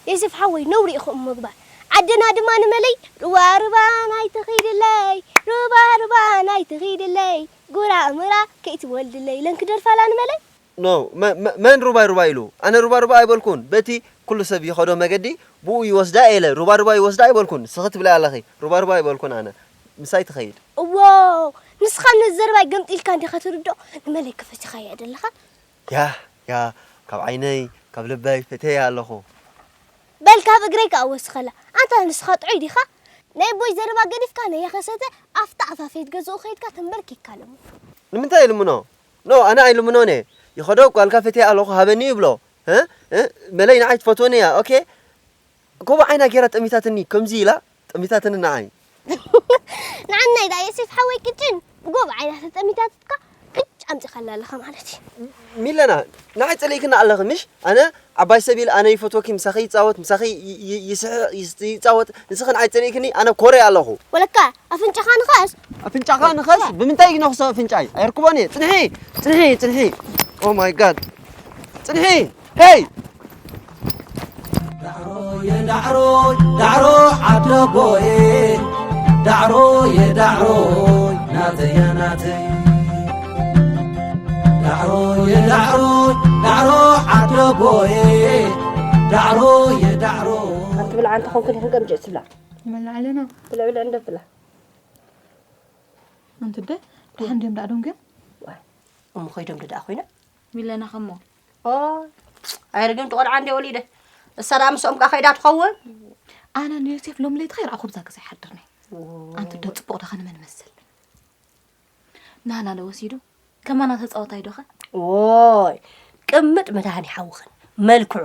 ዮሴፍ ሓወይ፣ ነውሪ ኢኹም ምግባር። ዓድና ድማ ንመለይ፣ ሩባ ሩባ ናይ ትኺድለይ፣ ሩባ ሩባ ናይ ትኺድለይ፣ ጉራ እምራ ከይትወልድለይ፣ ኢለን ክደርፋላ ንመለይ። ኖ፣ መ-፣ መ-፣ መን ሩባ ሩባ ኢሉ? ኣነ ሩባ ሩባ ኣይበልኩን። በቲ ኩሉ ሰብ ይኸዶ መገዲ ብኡ ይወስዳ እየ ኢለ፣ ሩባ ሩባ ይወስዳ ኣይበልኩን። ንስኺ ትብሊ ኣለኺ፣ ሩባ ሩባ ኣይበልኩን ኣነ። ምሳይ ትኸይድ። እዎ፣ ንስኻ ነዚ ዘረባይ ገምጢልካ እንዲኻ ትርድኦ፣ ንመለይ ከፈቲኻዮ ደለኻ? ያህ፣ ያህ፣ ካብ ዓይነይ፣ ካብ ልበይ ፈትየያ ኣለኹ። በል ካብ እግረይ ከኣ ወስኸላ። ኣንታ ንስኻ ጥዑይ ዲኻ? ናይ ኣቦይ ዘረባ ገዲፍካ ነየኸሰተ ኣፍታ ኣፋፌት ገዝኡ ከይድካ ተንበርኪካ ለምኖ። ንምንታይ ይልምኖ? ኖ፣ ኣነ ኣይልምኖን እየ። ይኸዶ ጓልካ ፈትየ ኣለኹ ሃበኒ ይብሎ። እ? እ? መለይ ንዓይ ትፈትወኒ እያ፣ ኦኬ? ጎቦ ዓይና ገይራ ጠሚታትኒ፣ ከምዚ ኢላ ጠሚታትኒ ንዓይ። ንዓናይ ዳ የሴፍ ሓወይ ቅጭን፣ ጎቦ ዓይና ተጠሚታትካ ቅጭ ኣምጺኻላ ኣለኻ ማለት እዩ። ሚለና፣ ንዓይ ጸሊእክና ኣለኺ ምሽ? ኣነ ዓባይ ሰብ ኢለ ኣነ ይፈትወኪ፣ ምሳኺ ይጻወት፣ ምሳኺ ይ-፣ ይ-፣ ይስሕቕ፣ ይስ-፣ ይጻወት፣ ንስኺ ንዓይ ጸሊእክኒ፣ ኣነ ኮረይ ኣለኹ። ወለካ ኣፍንጫኻ ንኸስ። ኣፍንጫኻ ንኸስ? ብምንታይ ይነኽሶ ኣፍንጫይ? ኣይርክቦን እየ። ጽንሒ፣ ጽንሒ፣ ጽንሒ። Oh my God። ጽንሒ፣ ሄይ! ዳዕሮየ ዳዕሮይ ዳዕሮ ዓደቦየ ዳዕሮየ ዳዕሮይ ናተያ ናተይ ዳዕሮየ ዳዕሮይ ዳዕሮ ዓደቦየ ዳዕሮየ ዳዕሮ ኣንቲ ብልዓ እንተኾንኩ ዲኽን ቀምጭ ትብላ? ንበልዕ ኣለና። ብልዕ ብልዕ እንደ ብላ። ኣንቲ ደ ደሓን ድዮም ደኣ ደንጉዮም? እሞ ኸይዶም ዶ ደኣ ኮይኖም? ሚለና ኸሞ። ኦ፣ ኣይርግምቲ ቆልዓ እንደ ወሊደ። እሳ ደኣ ምስኦም ከኣ ከይዳ ትኸውን? ኣነ ንዮሴፍ ሎም ለይቲ ከይረኣኹ ብዛ ገዛ ይሓድር ነይ። ኦ። ኣንቲ ዶ ጽቡቕ ዶ ኸንመን መስል? ናና ዶ ወሲዱ? ከማና ተጻወታይ ዶ ኸ? ኦይ፣ ቅምጥ መድሃኒ ሓውኽን። መልክዑ፣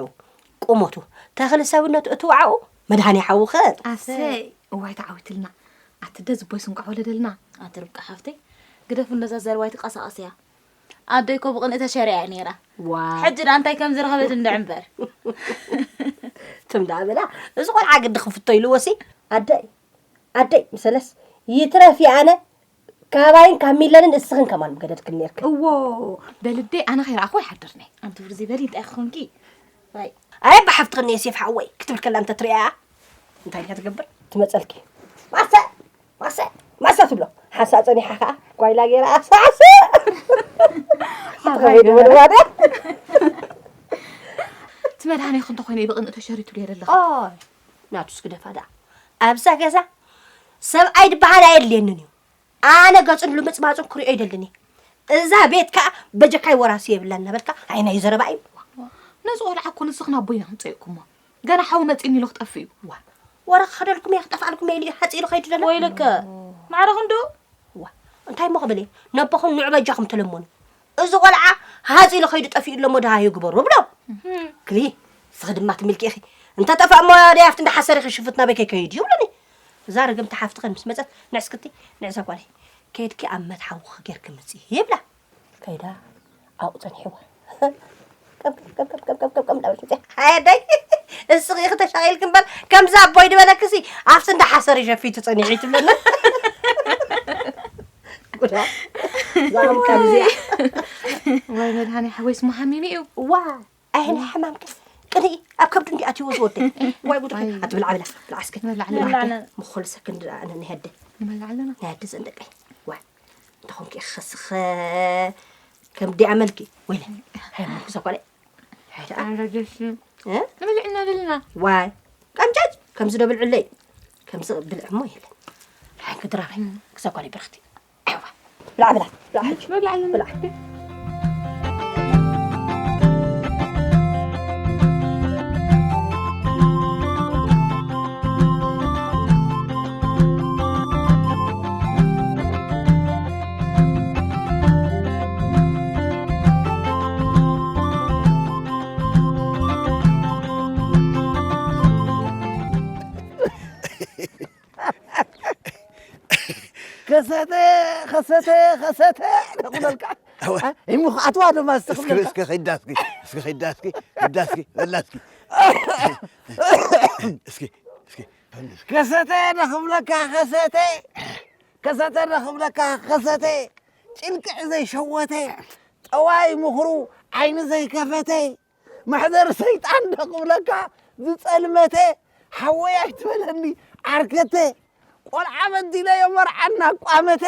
ቁመቱ፣ ተኽሊ ሰብነቱ እቲ ዋዕኡ መድሃኒ ሓውኽን። ኣሰይ፣ እዋይ ተዓዊትልና። ኣቲ ደ ዝቦይ ስንቋዕ ወለደልና። ኣቲ ርብቃ ሓፍተይ፣ ግደፍ እንደዛ ዘርባይ ትቀሳቀስ እያ። ኣደይ እኮ ብቕንኢ ተሸሪዓ እያ ነይራ። ዋ። ሕጂ ደኣ እንታይ ከም ዝረኸበት እንድዒ እምበር። ትም ደኣ በላ፣ እዚ ቆልዓ ግዲ ክፍቶ ኢልዎሲ። ኣደይ፣ ኣደይ፣ ምሰለስ ይትረፍ እየ ኣነ፣ ካባይን ካብ ሚለንን እስኽን ከማን ምገደድክን ነይርክን። እዎ፣ በልደይ ኣነ ከይረኣኹ ይሓድር ነይ። ኣንቲ ውርዚ በሊ እንታይ ክኾንኪ? ኣይ። ኣይ፣ ብሓፍትኽን የሴፍ ሓወይ ክትብል ከላ እንተ ትሪኣያ፣ እንታይ ኢልካ ትገብር? ትመጸልኪ። ማሰ፣ ማሰ፣ ማሰ ትብሎ። ሓንሳእ ጸኒሓ ከኣ፣ ጓይላ ገይራ፣ ኣሳዕስ። ኣባይ ትኸይድ ደበረ። ወድባደ። እቲ መድሃኒኹ እንተኾይነ ብቕንኢ ተሸሪቱ ድየ ደለኻ? ኦይ፣ ናቱስ ግደፋ ደኣ። ኣብዛ ገዛ ሰብኣይ ድበሃል ኣየድልየንን እዩ። ኣነ ገጹን ልምጽማጹን ክሪኦ ይደልን እየ። እዛ ቤት ከኣ በጀካይ ወራሲ የብላን እናበልካ ዓይናይ ዘረባ እዩ። ነዚ ቆልዓ እኮ ንስኽን ኣቦይን ኣምጸእኩሞ። ገና ሓው መጺእኒ ኢሉ ክጠፍእ እዩ። ዋ፣ ወረ ክኸደልኩም እየ፣ ክጠፍኣልኩም እየ ኢሉ እዩ ሓጺሩ ከይዱ ዘሎ። ወይለከ፣ ማዕረ ክንዱ? ዋ፣ እንታይ እሞ ክብል እየ? ነቦኹም ንዑ በጃኹም ተለመኑ። እዚ ቆልዓ ሃጽ ኢሉ ከይዱ ጠፊኡ ኣሎ እሞ ደሃዩ ግበሩ ብሎ። እህም። ክሊ፣ ንስኺ ድማ ትምልኪ ኢኺ። እንተ ጠፍኣ እሞ ደይ ኣብቲ እንዳ ሓሰር ኢኺ ሽፉት ናበይ ከይከይድ እዩ ብሉኒ። እዛ ርግምቲ ሓፍትኽን ምስ መጸት፣ ንዕስክቲ፣ ንዕዛ ጓለይ፣ ከይድኪ ኣብ መትሓውኺ ጌርኪ ምጺ ይብላ። ከይዳ ኣብኡ ጸኒሕዋ። ከም፣ ከም፣ ከም እንዳበልኪ ምጺ። ኣደይ፣ እስኺ ኢኺ ተሻቒልኪ እምበር፣ ከምዛ ኣቦይ ድበለክሲ፣ ኣብቲ እንዳ ሓሰር እዩ ሸፊቱ ጸኒሑ ትብለና። ጉዳ። ዛም ከምዚኣ። ወይ መድሃኒ ሓወይስ መሃሚኒ እዩ። ዋ፣ ኣይ ናይ ሕማምኪ። ቅንኢ ኣብ ከብዱ እንዲ ኣትይዎ ዝወደይ። ዋይ ጉድ። ኣይ። ኣቲ ብልዓ ብላ፣ ብልዓ እስከ። ንበልዓ ብልዓ ኣለና። ኣደ። ምኾል ሰክንድ ኣነ ንሄደ። ንበልዓ ኣለና። ንሄደ ዘንደቀይ። ዋይ። እንተኾንኪ ኸስኸ ከም ዲኣ መልኪ። ወይለ። ሃይ፣ ምኩ ሰኮለ። ሃይ፣ ደኣ። ኣረደሽ። እ? ንበልዕና ዘለና። ዋይ። ቀምጫጭ፣ ከምዚ ዶ ብልዕለይ? ከምዚ ብልዕ እሞ የለን። ሓቂ ድራር። እም። ክሳብ ጓለይ ብርኽቲ። ኣይዋ። ብላዕ፣ ብላዕ፣ ብላዕ ሕጂ። ብላዕ፣ ብላዕ። ብላዕ። ከሰተ፣ ከሰተ፣ ከሰተ፣ ክብለልካ። እወ። እ? ይሙኽ ኣትዋ ድማ እስቲ እስኪ፣ ክብለልካ። እስኪ ኺዳ እስኪ፣ እስኪ ኺዳ እስኪ፣ ኺዳ እስኪ፣ በላ እስኪ። እስኪ፣ እስኪ፣ እስኪ። ከሰተ ንኽብለካ፣ ከሰተ። ከሰተ ንኽብለካ፣ ከሰተ። ጭልቅዕ ዘይሸወተ። ጠዋይ ምኽሩ፣ ዓይኒ ዘይከፈተ። መሕደር ሰይጣን ዶ ክብለካ ዝጸልመተ፣ ሓወይ ኣይትበለኒ ዓርከተ፣ ቆልዓ በዲለዮ መርዓና ቋመተ፣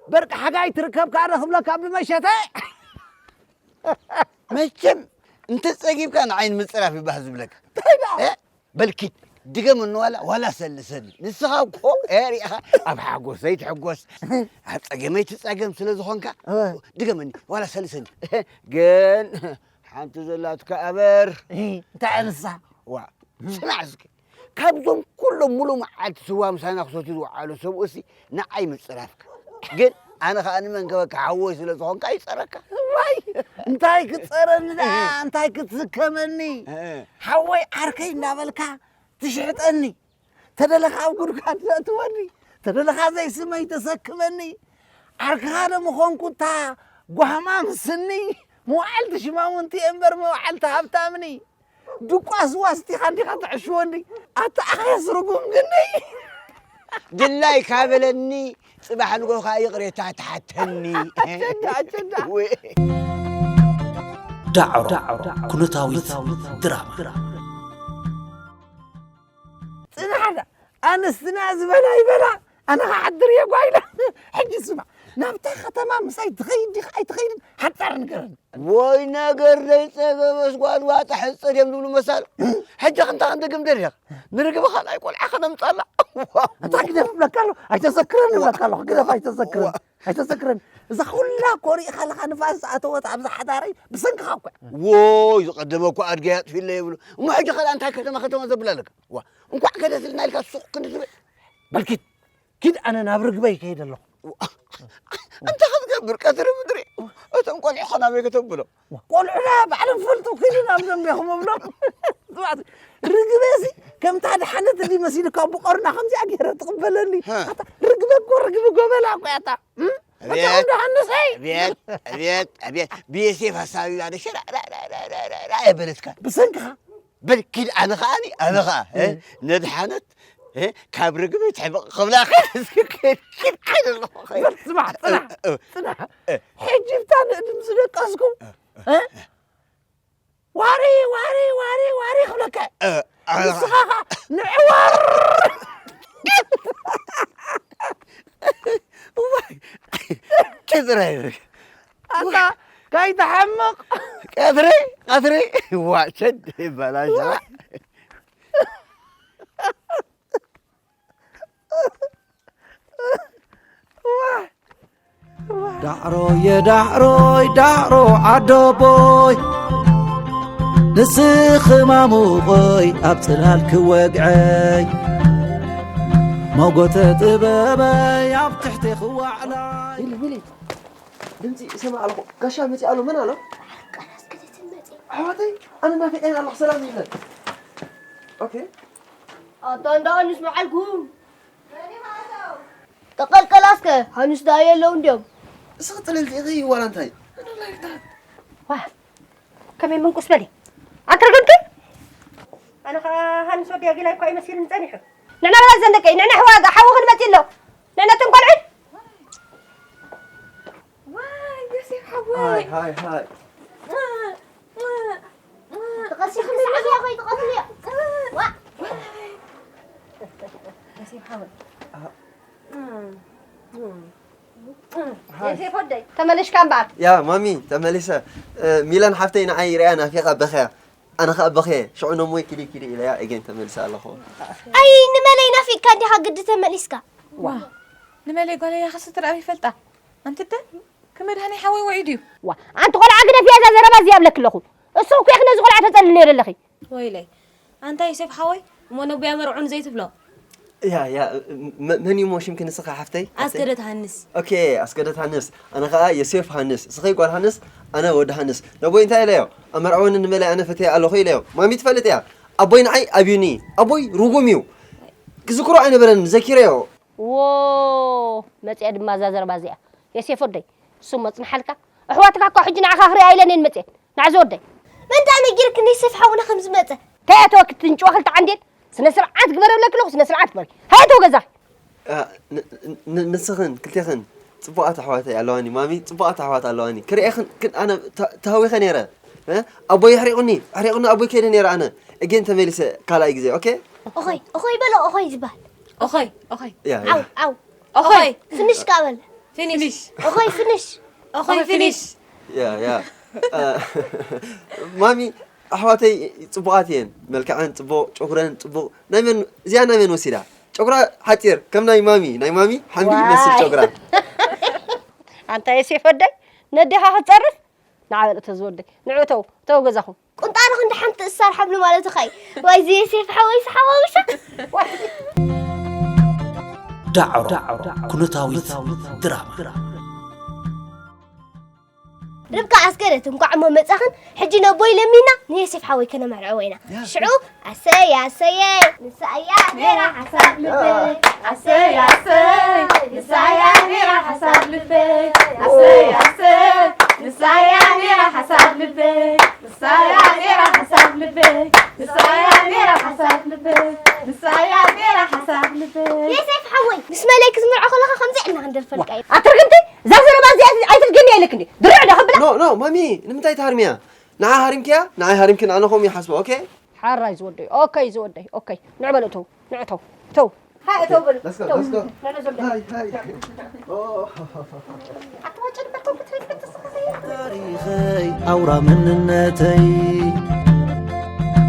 በርቂ ሓጋይ ትርከብካ ዶ ክብለካ ብመሸተ። መቸም እንተ ጸጊብካ ንዓይኒ ምጽራፍ ይባህ ዝብለካ። እንታይ ደኣ? እ? በልኪት ድገመኒ ዋላ፣ ዋላ ሰልሰኒ። ንስኻ እኮ፣ እ፣ ሪኢኻ ኣብ ሓጎሰይ ትሕጎስ፣ ኣብ ጸገመይ ትጸገም ስለ ዝኾንካ፣ እወ። ድገመኒ ዋላ ሰልሰኒ። ግን ሓንቲ ዘላትካ ኣበር። እ፣ እንታይ እያ ንሳ? ዋ፣ ስማዕ እስኪ። ካብዞም ኩሎም ሙሉእ መዓልቲ ስዋ ምሳና ክሰትዩ ዝወዓሉ ሰብኡሲ ንዓይ ምጽራፍካ። ግን ኣነ ኸኣ ንመንከበካ ሓወይ ስለ ዝኾንካ ይጸረካ። ዋይ፣ እንታይ ክጸረኒ ደኣ? እንታይ ክትስከመኒ? እ። ሓወይ ዓርከይ እንዳበልካ ትሽሕጠኒ፣ ተደለኻ ኣብ ጉድጓድ ተእትወኒ፣ ተደለኻ ዘይስመይ ተሰክመኒ፣ ዓርክኻ ዶ ምኾንኩ እታ ጓህማም ስኒ፣ መዋዕልቲ ሽማሙንቲ እምበር መዋዕልቲ ሃብታምኒ። ድቋስ ዋስቲኻ እንዲኻ ትዕሽወኒ፣ ኣታ ኣኸስ ርጉም ግኒ። ድላይ ካበለኒ፣ ጽባሕ ንጎኻ ይቕሬታ ትሓተኒ። ኣጀንዳ፣ ኣጀንዳ። ወይ። ዳዕሮ ኩነታዊት ድራማ። ጽናሕና ኣንስትና ዝበላ ይበላ፣ ኣነ ክሓድር እየ ጓይላ። ሕጂ ስማ፣ ናብታ ከተማ ምሳይ ትኸይድ ዲኻ ኣይትኸይድን ሓጻር ንገረኒ። ወይ ነገር ዘይጸገበስ ጓል ዋጣ ሕጽር እዮም ዝብሉ መሳል። ሕጂ ክንታ ክንደግም ደሊኻ? ንርግቢ ካልኣይ ቆልዓ ከነምጻላ። ኣታ ግደፍ እብለካ ኣለኹ፣ ኣይተዘክረን እብለካ ኣለኹ፣ ግደፍ ኣይተዘክረን። ኣይተዘክረን። እዛ ኩላ እኮ ርኢኻ ኣለኻ፣ ንፋስ ዝኣተወት ኣብዛ ሓዳረይ ብሰንክኻ እኮ እያ። ወይ ዝቐደመ እኮ ኣድገ ያጥፊለ ይብሉ። እሞ ሕጂ ካልኣ እንታይ ከተማ ከተማ ዘብላ ኣለካ? ዋ፣ እንኳዕ ከደትልና ኢልካ ሱቕ ክንዲ ትብል። በልኪድ፣ ኪድ ኣነ ናብ ርግበይ ይከይድ ኣለኹ። እንታይ ክትገብር ቀትሪ ምድሪ? እቶም ቆልዑ ኸ ናበይ ከተብሎም? ቆልዑና ባዕሎም ፈልጡ ኪዱ ናብ ደንበኹም እብሎም። ስማዕቲ፣ ርግበ ሲ ከምታ ድሓነት እንዲ መሲልካ ብቆርና ከምዚኣ ገይረ ትቕበለኒ። ሃ። ኣታ ርግበ እኮ ርግቢ ጎበላ እኮ እያ እታ። እም? ኣታ ኣቤት፣ ወዲ ሃንሰይ። ኣቤት፣ ኣቤት፣ ኣቤት። ብየሴፍ ሐሳቢ ባደ ሸራ፣ ራ፣ ራ፣ ራ፣ ራ፣ ራ፣ ራ፣ የበለትካ። ብሰንክኻ? በል ኪድ ኣነ ኸኣኒ፣ ኣነ ኸኣ፣ እ፣ እ። ነድሓነት፣ እ፣ ካብ ርግቢ ትሕብቕ ክብላ ኸ-፣ ኪድ፣ ኪድ፣ ኪድ ኣለኹ ኸ-፣ በል ስማዕ፣ ጽናሕ፣ እ፣ እ፣ ጽናሕ። እ። ሕጂ ብታ ንእድም ዝደቀስኩም፣ እ፣ እ፣ እ። ዋሪ፣ ዋሪ፣ ዋሪ፣ ዋሪ ክብለካ። እ፣ እ። ንስኻ ኸኣ ንዕወር። ዋይ፣ ኪድ ራይ። ኣታ፣ ከይትሓምቕ። ቀትሪ፣ ቀትሪ። ዋ፣ ሸድ ይበላሽ። ዳዕሮየ ዳዕሮይ ዳዕሮ ዓዶቦይ፣ ንስኺ ማሙቐይ ኣብ ጽላል ክወግዐይ፣ መጎተ ጥበበይ ኣብ ትሕቲ ክዋዕላይ። ሚሊ፣ ሚሊ፣ ድምፂ ይሰማዕ ኣለኹ። ጋሻ መፂእ ኣሎ። መን ኣሎ? ቃል ኣስገደትን መፂእ። ኣሕዋተይ፣ ኣነ ናፊቐን ኣለኹ። ሰላም ይለን። ኦኬ። ኣታ እንዳ ኣንስ መዓልኩም። ጠቐልቀል ኣስከ፣ ሃንስ ደኣ የለውን ድዮም? እስኺ ጥልልቲ ኢኺ ዋላ እንታይ? ዋ፣ ከመይ ምንቁስ በሊ። ኣትረገምኪ? ኣነ ኸኣ ሃንስ ወዲ ኣጊላይ እኳ ይመሲልኒ ጸኒሑ። ንዕና በላ ዘን ደቀይ፣ ንዕና ኣሕዋ-፣ ሓዊ ክንመጽእ ኣሎ። ንዕና እቶም ቆልዑ። ዋይ፣ ዮሴፍ ሓወይ። ሃይ፣ ሃይ፣ ሃይ። ተቐሲልኪ ሰዓብያ ኾይ ትቐትልዮ። ዋ። ዮሴፍ ሓወይ። አ- ዮሴፍ ወደይ፣ ተመለሽካ እምበኣር። ያ፣ ማሚ፣ ተመሊሰ። እ፣ ሚለን ሓፍተይ ንዓይ ርእያ ናፊቓ በኽያ። ኣነ ኸኣ በኽየ። ሽዑ ነሞይ ኪዲ ኪዲ ኢለያ፣ እጌን ተመሊሰ ኣለኹ። ኣይ፣ ንመለይ ናፊቕካ ዲኻ ግዲ ተመሊስካ? ዋ፣ ንመለይ ጓለይ እያ ኸስ ትረኣይ ይፈልጣ። ኣንቲ ደ፣ ከመድሃኒ ሓወይ ውዒዱ እዩ። ዋ፣ ኣንቲ ቆልዓ ግደፍያ እዛ ዘረባ እዚኣ እብለኪ ኣለኹ። እሱ እኮ ኢኺ ነዚ ቆልዓ ተጸልልዮ ዘለኺ። ወይለይ፣ ኣንታ ዮሴፍ ሓወይ፣ እሞ ነቦይ ኣመርዕውኒ ዘይትብሎ? ያ፣ ያ፣ መ-፣ መን እዩ እሞ ሽምኪ ንስኺ ሓፍተይ? ኣስገደት ሃንስ። ኦኬ፣ ኣስገደት ሃንስ። ኣነ ኸኣ ዮሴፍ ሃንስ። እስኺ ጓል ሃንስ፣ ኣነ ወዲ ሃንስ። ነቦይ እንታይ ኢለዮ? ኣመርዕወኒ ንመለይ ኣነ ፈትየ ኣለኹ ኢለዮ። ማሚ ትፈልጥ እያ። ኣቦይ ንዓይ ኣብዩኒ። ኣቦይ ርጉም እዩ። ክዝክሮ ኣይነበረን፣ ዘኪረዮ። ዎ፣ መጽያ ድማ እዛ ዘረባ እዚኣ። ዮሴፍ ወደይ፣ እሱ መጽንሓልካ። ኣሕዋትካ እኮ ሕጂ ንዓኻ ክሪኣ ኢለን እየን መጽየን። ናዕዚ ወደይ። መን ደኣ ነጊርክኒ ዮሴፍ ሓውና ከም ዝመጸ? እንታይ ኣተወኪ ትንጭዋ ክልተ ዓንዴል? ስነ ስርዓት ግበሪ እብለኪ ኣለኹ፣ ስነ ስርዓት ግበሪ። ሃየ ተው ገዛኺ። እ፣ ን-፣ ን-፣ ንስኽን ክልቴኽን ጽቡቓት ኣሕዋተይ ኣለዋኒ፣ ማሚ፣ ጽቡቓት ኣሕዋት ኣለዋኒ። ክርእየኽን ግን ኣነ ተ-፣ ተሃዊኸ ነይረ። እ? ኣቦይ ኣሕሪቑኒ፣ ኣሕሪቑኒ ኣቦይ ከይደ ነይረ ኣነ። እጌን ተመሊሰ ካልኣይ ግዜ፣ ኦኬ? ኦኾይ፣ ኦኾይ በሎ፣ ኦኾይ ዝበሃል። ኦኾይ፣ ኦኾይ። ያ፣ ያ። ዓው፣ ዓው። ኦኾይ። ፍንሽ ከኣ በል። ፊኒሽ። ኦኾይ፣ ፍንሽ። ኦኾይ፣ ኦኾይ፣ ፊኒሽ። ፊኒሽ። ያ፣ ያ። እ፣ ማሚ፣ ኣሕዋተይ ጽቡቓት እየን። መልክዐን ጽቡቕ፣ ጨጉረን ጽቡቕ። ናይ መን፣ እዚኣ ናይ መን ወሲዳ? ጨጉራ ሓጺር፣ ከም ናይ ማሚ። ናይ ማሚ ሓምሊ ይመስል ዋይ። ጨጉራ። ኣንታ ዮሴፍ ወደይ፣ ነዴኻ ክትጸርፍ? ንዓ በል እተ ዝወደይ። ንዑ እተው፣ እተው ገዛኹም። ቁንጣንኹም ደሓን ትእሰር ሓብሉ ማለት ኸይ? ወይ እዚ ዮሴፍ ሓወይስ ሓዋውሻ? ዳዕሮ ኩነታዊት ድራማ። ርብቃ ኣስገደት፣ እንኳዕ እሞ መጻኽን። ሕጂ ነቦይ ለሚና ንየሴፍ ሓወይ ከነመርዕዎ ኢና። ሽዑ ኣሰይ ኣሰየ፣ ንሳ እያ ነይራ ሓሳብ ልበይ። ኣሰይ ኣሰይ፣ ንሳ እያ ነይራ ሓሳብ ልበይ። ኣሰይ ኣሰይ፣ ንሳ እያ ነይራ ሓሳብ ልበይ። ንሳ እያ ነይራ ሓሳብ ልበይ። ንሳ እያ ነይራ ሓሳብ ልበይ። ንሳ እያ ነይራ ሓሳብ ልበይ። የሴፍ ሓወይ፣ ምስ መለይ ክትምርዖ ከለኻ ከምዚ ዕልና ክንደርፈልካ እዩ። ኣትርግምቲ፣ እዛ ዘረባ እዚኣ ኣይትድገምያ ኢለክ እንዴ? ድርዕ ዶ ክብላ? ኖ ኖ ማሚ፣ ንምንታይ ትሃርምያ? ንዓ ሃሪምክያ፣ ንዓይ ሃሪምክን ኣነ ከምኡ ይሓስቦ። ኦኬ? ሓራይ ዝወደይ። ኦኬ ዝወደይ። ኦኬ። ንዕ በሉ እተው። ንዕ እተው። እተው። ሃይ እተው በሉ። Let's go, እተው። Let's go. ንዕ ዘሎ። ሃይ ሃይ። ኦ። ኣትዋጨድ በቶም ክትብል ክትስኻ ታሪኸይ ኣውራ መንነተይ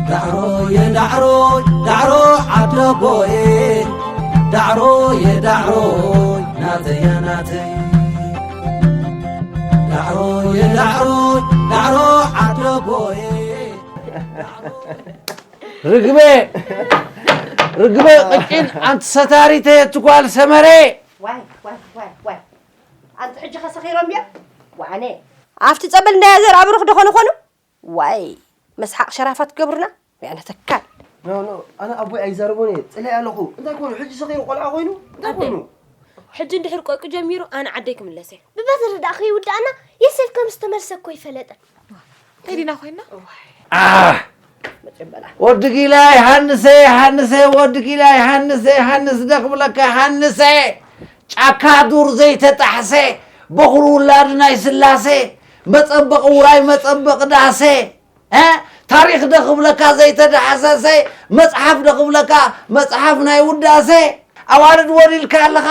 ዳዕሮየ ዳዕሮይ ዳዕሮ ዓደቦየ ዳዕሮየ ዳዕሮይ ናተያ ናተይ ዳዕሮየ ዳዕሮይ ዳዕሮ ዓደቦየ ርግበ ርግበ ቅጭን ኣንቲ ሰታሪተ ትጓል ሰመረ ዋይ ዋይ ዋይ ዋይ ኣንቲ ሕጂ ከሰኺሮም እዮም ዋዕነ ኣብቲ ጸበል እንዳያ ዘር ኣብሩኽ ደኾነ ኾኑ ዋይ መስሓቕ ሸራፋት ገብሩና ያነ ተካል ኖ ኖ ኣነ ኣቦይ ኣይዛረቦን እየ ጽለይ ኣለኹ እንታይ ኮኑ ሕጂ ሰኺሩ ቆልዓ ኮይኑ እንታይ ኮኑ ሕጂ እንድሕር ቆይቁ ጀሚሩ ኣነ ዓደይ ክምለስ እየ። ብበትሪ ደኣ ከይውድኣና የሴፍ ከም ዝተመልሰ እኮ ኣይፈለጠን። እንታይ ዲና ኮይና? ኣህ! ወዲ ጊላ ይሃንሰ ይሃንሰ ወዲ ጊላ ይሃንሰ ይሃንስ ደኽብለካ ይሃንሰ ጫካ ዱር ዘይተጣሕሰ በኹሪ ውላድ ናይ ስላሴ መጸበቒ ውራይ መጸበቒ ዳሴ እ ታሪኽ ዶ ክብለካ ዘይተዳህሰሰ መጽሓፍ ዶ ክብለካ መጽሓፍ ናይ ውዳሴ ኣዋልድ ወሊድካ ኣለኻ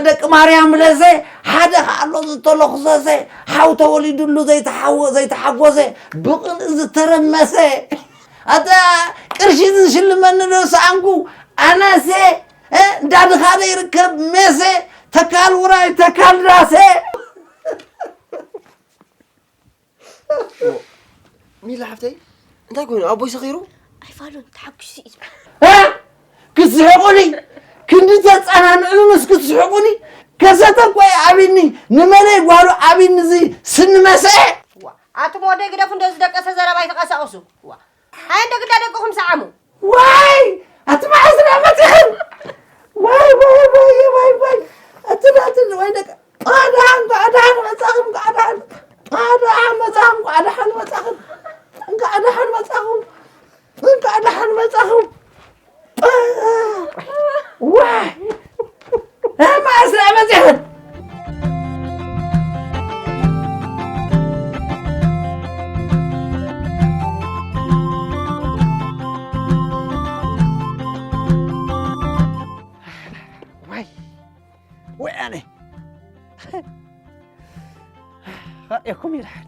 ደቂ ማርያም ለዘ ሓደ ከኣሎ ዝተለኽሰሰ ሓው ተወሊዱሉ ዘይተሓጎሰ ብቕንኢ ዝተረመሰ ኣታ ቅርሺ ዝሽልመኒ ዶ ሰኣንኩ ኣነሰ እንዳ ድኻ ዘይርከብ ሜሰ ተካል ውራይ ተካል ዳሴ ሚላ ሓፍተይ እንታይ ኮይኑ ኣቦይ ሰኺሩ ኣይፋሉን ተሓጒሱ እዩ ዝብል ክትስሕቁኒ ክንዲ ተፀናንዑንስ ክትስሕቁኒ ከሰተ እኮ እዩ ኣቢኒ ንመለይ ጓሉ ኣቢኒ እዚ ስኒ መስአ ኣቱም ወደይ ግደፉ እንዶ ዝደቀሰ ዘረባ ኣይትቐሳቕሱ ኣይ እንዶ ግዳ ደቅኹም ሰዓሙ ዋይ ኣቲ መዓስ ዳ መፂኽን ዋይ ዋይ ዋይ ዋይ ዋይ ኣቲ ኣቲ ወይ ደቂ እንኳዕ ደሓን እንኳዕ ደሓን መጻኹም እንኳዕ ደሓን እንኳዕ ደሓን መጻኹም እንኳዕ ደሓን መጻኹም እንኳዕ ደሓን መጻኹም እንኳዕ ደሓን መጻኹም ዋይ መዓስ ዳ መጺኽን ዋይ ወይ ኣነ ኻርእየኩም ይድሓል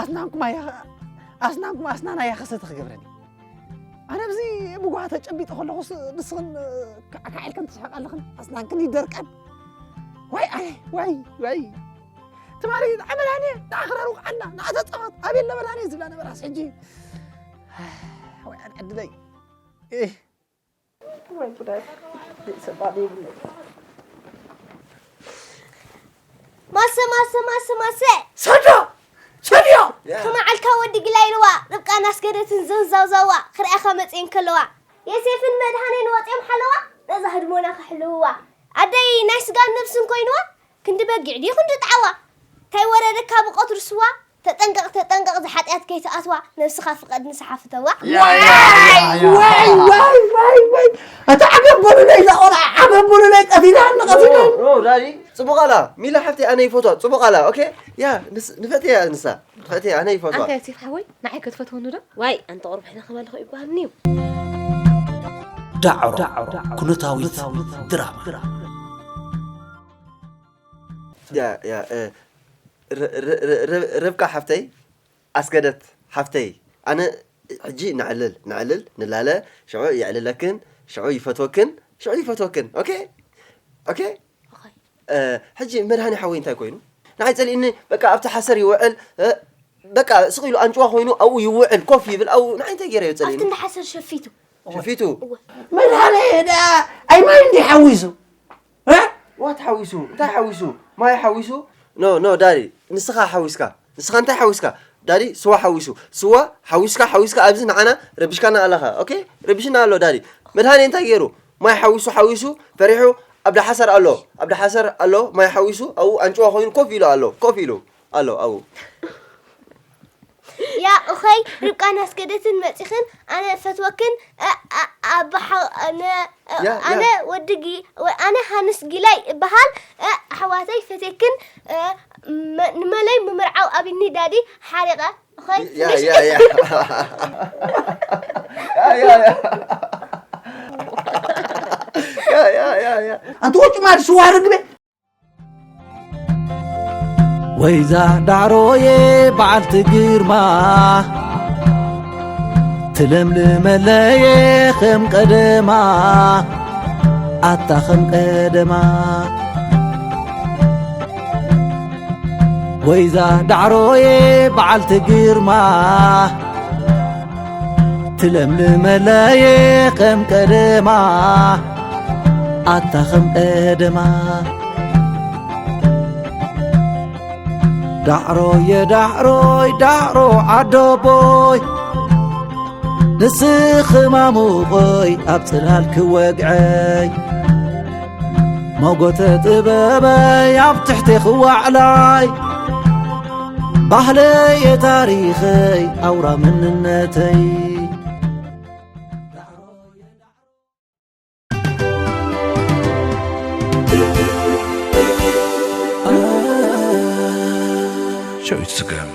ኣስናንኩም ኣያ ኣስናንኩም ኣስናን ኣያ ኸሰተ ክገብረኒ ኣነ ብዚ ብጓሃ ተጨቢጠ ከለኹስ ንስኽን ካዕካዕ ኢልከን ትስሕቃ ኣለኽን ኣስናንክን ይደርቀን ዋይ ኣነ ዋይ ዋይ ትማሊ ንዓመዳንየ ንኣኽረሩ ከዓና ንኣተፃወት ኣቤት ለመዳንየ ዝብላ ነበራስ ሕጂ ወይ ኣነ ዕድለይ ማሰ ማሰ ማሰ ማሰ ሰዶ ሰድዮ ከመዓልካ ወዲ ግላ ኢልዋ ርብቃን ኣስገደትን ዘንዛውዛዋ ክርኣኻ መፅየን ከለዋ የሴፍን መድሃኔን ወፅዮም ሓለዋ ነዛ ህድሞና ከሕልውዋ ኣደይ ናይ ስጋን ነብስን ኮይንዋ ክንዲ በጊዕ ድዩ ክንዲ ጣዕዋ እንታይ ወረደካ ብቆትሪ ስዋ ተጠንቀቕ ተጠንቀቕ ዝሓጢኣት ከይትኣትዋ ነብስኻ ፍቐድ ንስሓ ፍተዋ። ዋይ ዋይ ዋይ ዋይ ዋይ እታ ዓገብ በሉለይ እዛ ቆልዓ ዓገብ በሉለይ ቀቲላኒ ቀቲላኒ። ዳዲ ጽቡቕ ኣላ ሚላ ሓፍተይ ኣነ ይፈትዋ ጽቡቕ ኣላ ኦኬ ያ ንፈትያ ንሳ ንፈትያ ኣነ ይፈትዋ። ኣንታ ዮሴፍ ሓወይ ንዓይ ከ ትፈትወኒ ዶ? ዋይ ኣንታ ቁሩብ ሕነ ክበልኹ ይበሃልኒ እዩ። ዳዕሮ ኩነታዊት ድራማ። ርብቃ ሓፍተይ ኣስገደት ሓፍተይ ኣነ ሕጂ ነዕልል ነዕልል ንላለ ሽዑ የዕልለክን ሽዑ ይፈትወክን ሽዑ ይፈትወክን ኦኬ ኦኬ ሕጂ መድሃኒ ሓወይ እንታይ ኮይኑ ንዓይ ፀሊእኒ በቃ ኣብቲ ሓሰር ይውዕል በቃ ስቕ ኢሉ ኣንጭዋ ኮይኑ ኣብኡ ይውዕል ኮፍ ይብል ኣብኡ ንዓይ እንታይ ገይረዮ ፀሊእኒ ኣብቲ እንዳ ሓሰር ሸፊቱ ሸፊቱ መድሃኒ ደኣ ኣይ ማይ እንዲ ሓዊሱ እ? ዋ ተሓዊሱ እንታይ ሓዊሱ ማይ ሓዊሱ ኖ ኖ ዳዲ ንስኻ ሓዊስካ ንስኻ እንታይ ሓዊስካ? ዳዲ ስዋ ሓዊሱ ስዋ ሓዊስካ ሓዊስካ ኣብዚ ንዓና ረቢሽካና ኣለኻ። ኦኬ፣ ረቢሽና ኣሎ ዳዲ። መድሃኔ እንታይ ገይሩ? ማይ ሓዊሱ ሓዊሱ ፈሪሑ ኣብ ዳሓሰር ኣሎ። ኣብ ዳሓሰር ኣሎ። ማይ ሓዊሱ ኣብኡ ኣንጭዋ ኮይኑ ኮፍ ኢሉ ኣሎ። ኮፍ ኢሉ ኣሎ ኣብኡ። ያ እኸይ ርብቃን ኣስገደትን መፂኽን ኣነ ፈትወክን ኣባሓ ኣነ ያ፣ ያ። ወዲ ኣነ ሃንስ ጊላይ እበሃል። ኣሕዋተይ ፈቴክን ንመለይ ምምርዓው ኣቢኒ ዳዲ ሓሪቐ እኸይ ያ ያ ያ ያ ያ ያ ያ ያ ኣንቲ ወጭማድ ስዋ ርግበ ወይዛ ዳዕሮየ በዓልቲ ግርማ ትለምልመለየ ከም ቀደማ ኣታ ከም ቀደማ ወይዛ ዳዕሮየ በዓልቲ ግርማ ትለምልመለየ ከም ቀደማ ኣታ ከም ቀደማ ዳዕሮየ ዳዕሮይ ዳዕሮ ዓደቦይ ንስኺ ማሙቐይ ኣብ ጽላል ክወግዐይ ሞጎተ ጥበበይ ኣብ ትሕቲ ክዋዕላይ ባህለየ ታሪኸይ ኣውራ መንነተይ ሸዊት ስገም